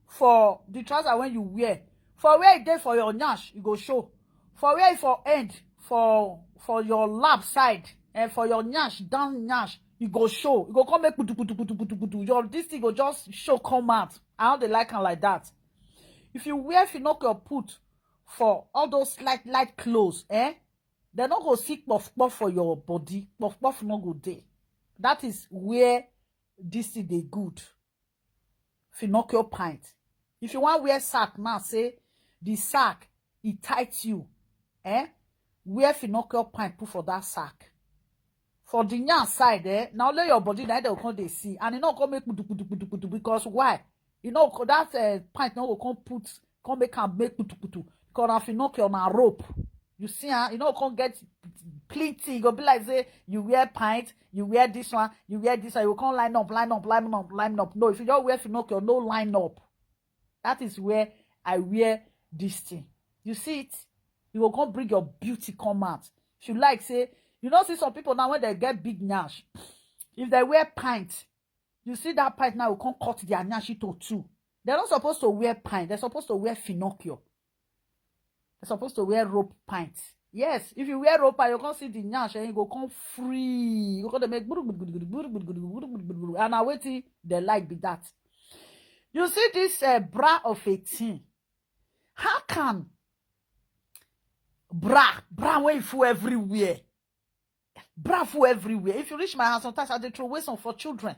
for the trouser when you wear. For where it dey for your nyash, you go show. For where it for end, for for your lap side and for your nyash down nyash, e go show, e go come make putu putu putu putu putu. Your this thing go just show come out. I don't dey like am like that. If you wear Finocchio put for all those light light clothes, eh, they no go see puff puff for your body. Puff puff no go dey. That is where this thing dey good. Finocchio pint. If you wan wear sack now, say the sack e tight you, eh? Wear Finocchio pint put for that sack. For the nyan side, eh? Now lay your body, now they come dey see, and e no come make putu putu putu putu. Because why? You know that uh, pint no go come put, come make am make putu putu. Because na Finocchio na rope. You see, ah, you know, come get plenty. You go be like say you wear pint, you wear this one, you wear this one. You come line up, line up, line up, line up. No, if you just wear Finocchio, no line up. That is where I wear this thing. You see it? You go come bring your beauty come out. If you like, say, you know, see some people now when they get big nyash, if they wear pint, you see that pint now will come cut their nyash into two. They're not supposed to wear pint. They're supposed to wear Finocchio. They're supposed to wear rope pint. Yes, if you wear rope pint, you can't see the nyash and you go come free. You go to make gburu, gburu, gburu, gburu, gburu, gburu, gburu, gburu, gburu, gburu, gburu. And I wait till they like be that. You see this uh, bra of a teen. How can bra, bra wey full everywhere? Bra full everywhere. If you reach my house, sometimes I dey throw away some for children.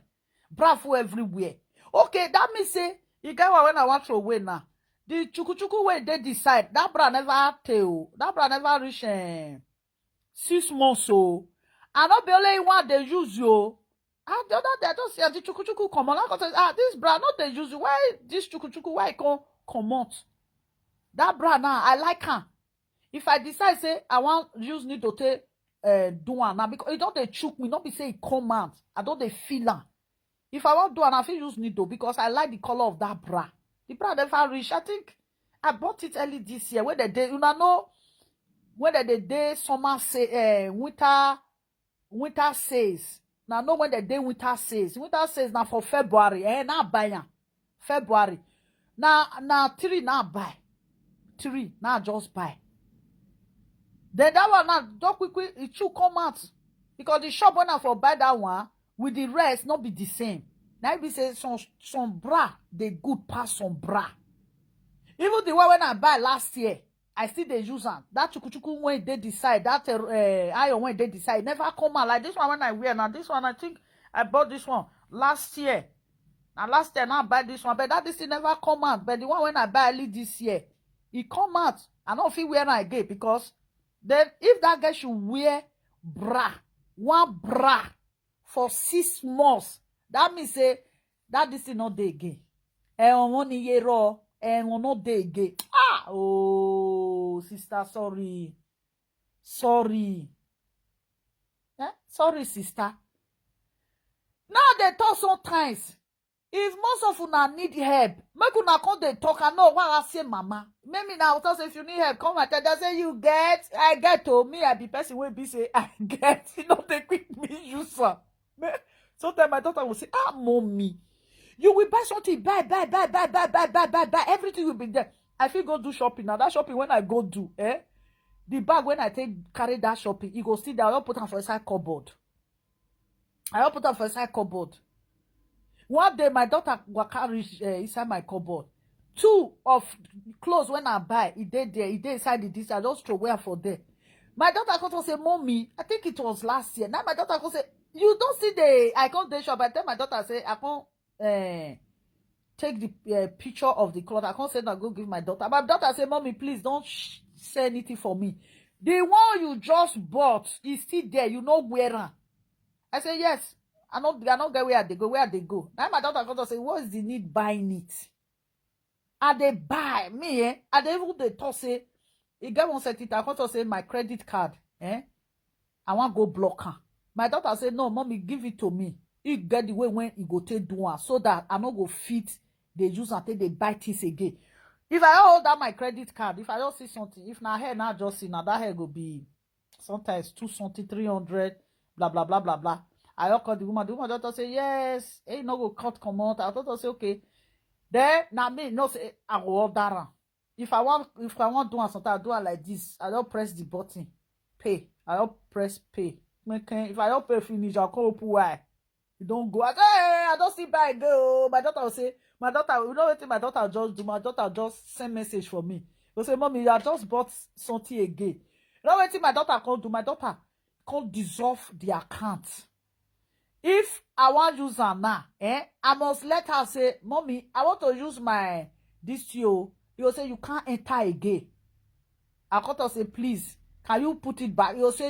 Bra full everywhere. Okay, that means say you get one when I want throw away now. The chuku chuku wey dey the side, that bra never tail. That bra never reach eh, six months. So I no be only one dey use you. And the other day I just see as the chuku chuku come on. I go say, ah, this bra not dey use you. Why this chuku chuku? Why e come comot? That bra now, I like am. If I decide say I wan use needle take uh, do am now, because e don dey chook me, no be say e come out. I don dey feel am. If I wan do am, I fit use needle because I like the color of that bra. The bra never reach. I think I bought it early this year. When they dey, una know, when they dey dey summer say uh, winter winter sales. Now know when they dey winter sales. Winter sales now for February. Eh, now buy am. February. Now now three now buy. Three now just buy. Then that one now don't quick quick it should come out because the shop when I for buy that one with the rest not be the same. Now we say some some bra they good pass some bra. Even the one when I buy last year, I still dey use am. That chukuchuku when dey the side, that uh, iron when dey the side, never come out like this one when I wear now. This one I think I bought this one last year. Now last year now I buy this one, but that this thing never come out. But the one when I buy early this year, e come out. I no fit wear am again because then if that girl should wear bra, one bra for six months, that means say that this thing no dey again. Ẹ̀wọ̀n wọn ni iye rọ, ẹ̀wọ̀n no dey again. Ah, oh, sister, sorry. Sorry. Eh? Sorry, sister. Now they talk sometimes. If most of una need help, make una come dey talk. I know why I say mama. Maybe now I say if you need help, come and tell them say you get, I get to me. I be person wey be say I get. You know they quick me use am. Me- Sometimes my daughter will say, ah, mommy, you will buy something, buy, buy, buy, buy, buy, buy, buy, buy, buy. Everything will be there. I fit go do shopping now. That shopping when I go do, eh? The bag when I take carry that shopping, e go still there. I don put am for inside cupboard. I don put am for inside cupboard. One day, my daughter waka reach uh, inside my cupboard. Two of clothes when I buy, e dey there, e dey inside the this. I just throw away am for there. My daughter come talk say, mommy, I think it was last year. Now my daughter come say, you don't see the, I come dey shop. I tell my daughter say, I come uh, take the uh, picture of the cloth. I come say, now go give my daughter. My daughter say, mommy, please don't sh- say anything for me. The one you just bought is still there. You no wear am. I say, yes. I no, I no get where I dey go. Where I dey go? Now my daughter come talk say, what is the need buying it? I dey buy me, eh? I dey even dey talk say, e get one certain time, I come talk say my credit card, eh? I wan go block am. My daughter say, no, mommy, give it to me. E get the way when e go take do am so that I no go fit dey use am take dey buy things again. If I hold that my credit card, if I just see something, if na hair na just see, na that hair go be sometimes two something, three hundred, blah, blah, blah, blah, blah. I all call the woman. The woman just say, yes, e no go cut comot. I just say, okay. Then na me know say I go order am. If I want, if I want do am sometimes, I do am like this. I don press the button. pay. I don press pay. Make, eh, if I don pay finish, I come open why. You don go. I say, "Hey, I don still buy again." Oh, my daughter will say, my daughter, you know wetin my daughter just do? My daughter just send message for me. Go say, "Mommy, I just bought something again." You know wetin my daughter come do? My daughter come dissolve the account. If I wan use am now, eh, I must let her say, "Mommy, I want to use my this thing o." You go say, "You can't enter again." I come talk say, "Please, can you put it back?" You go say,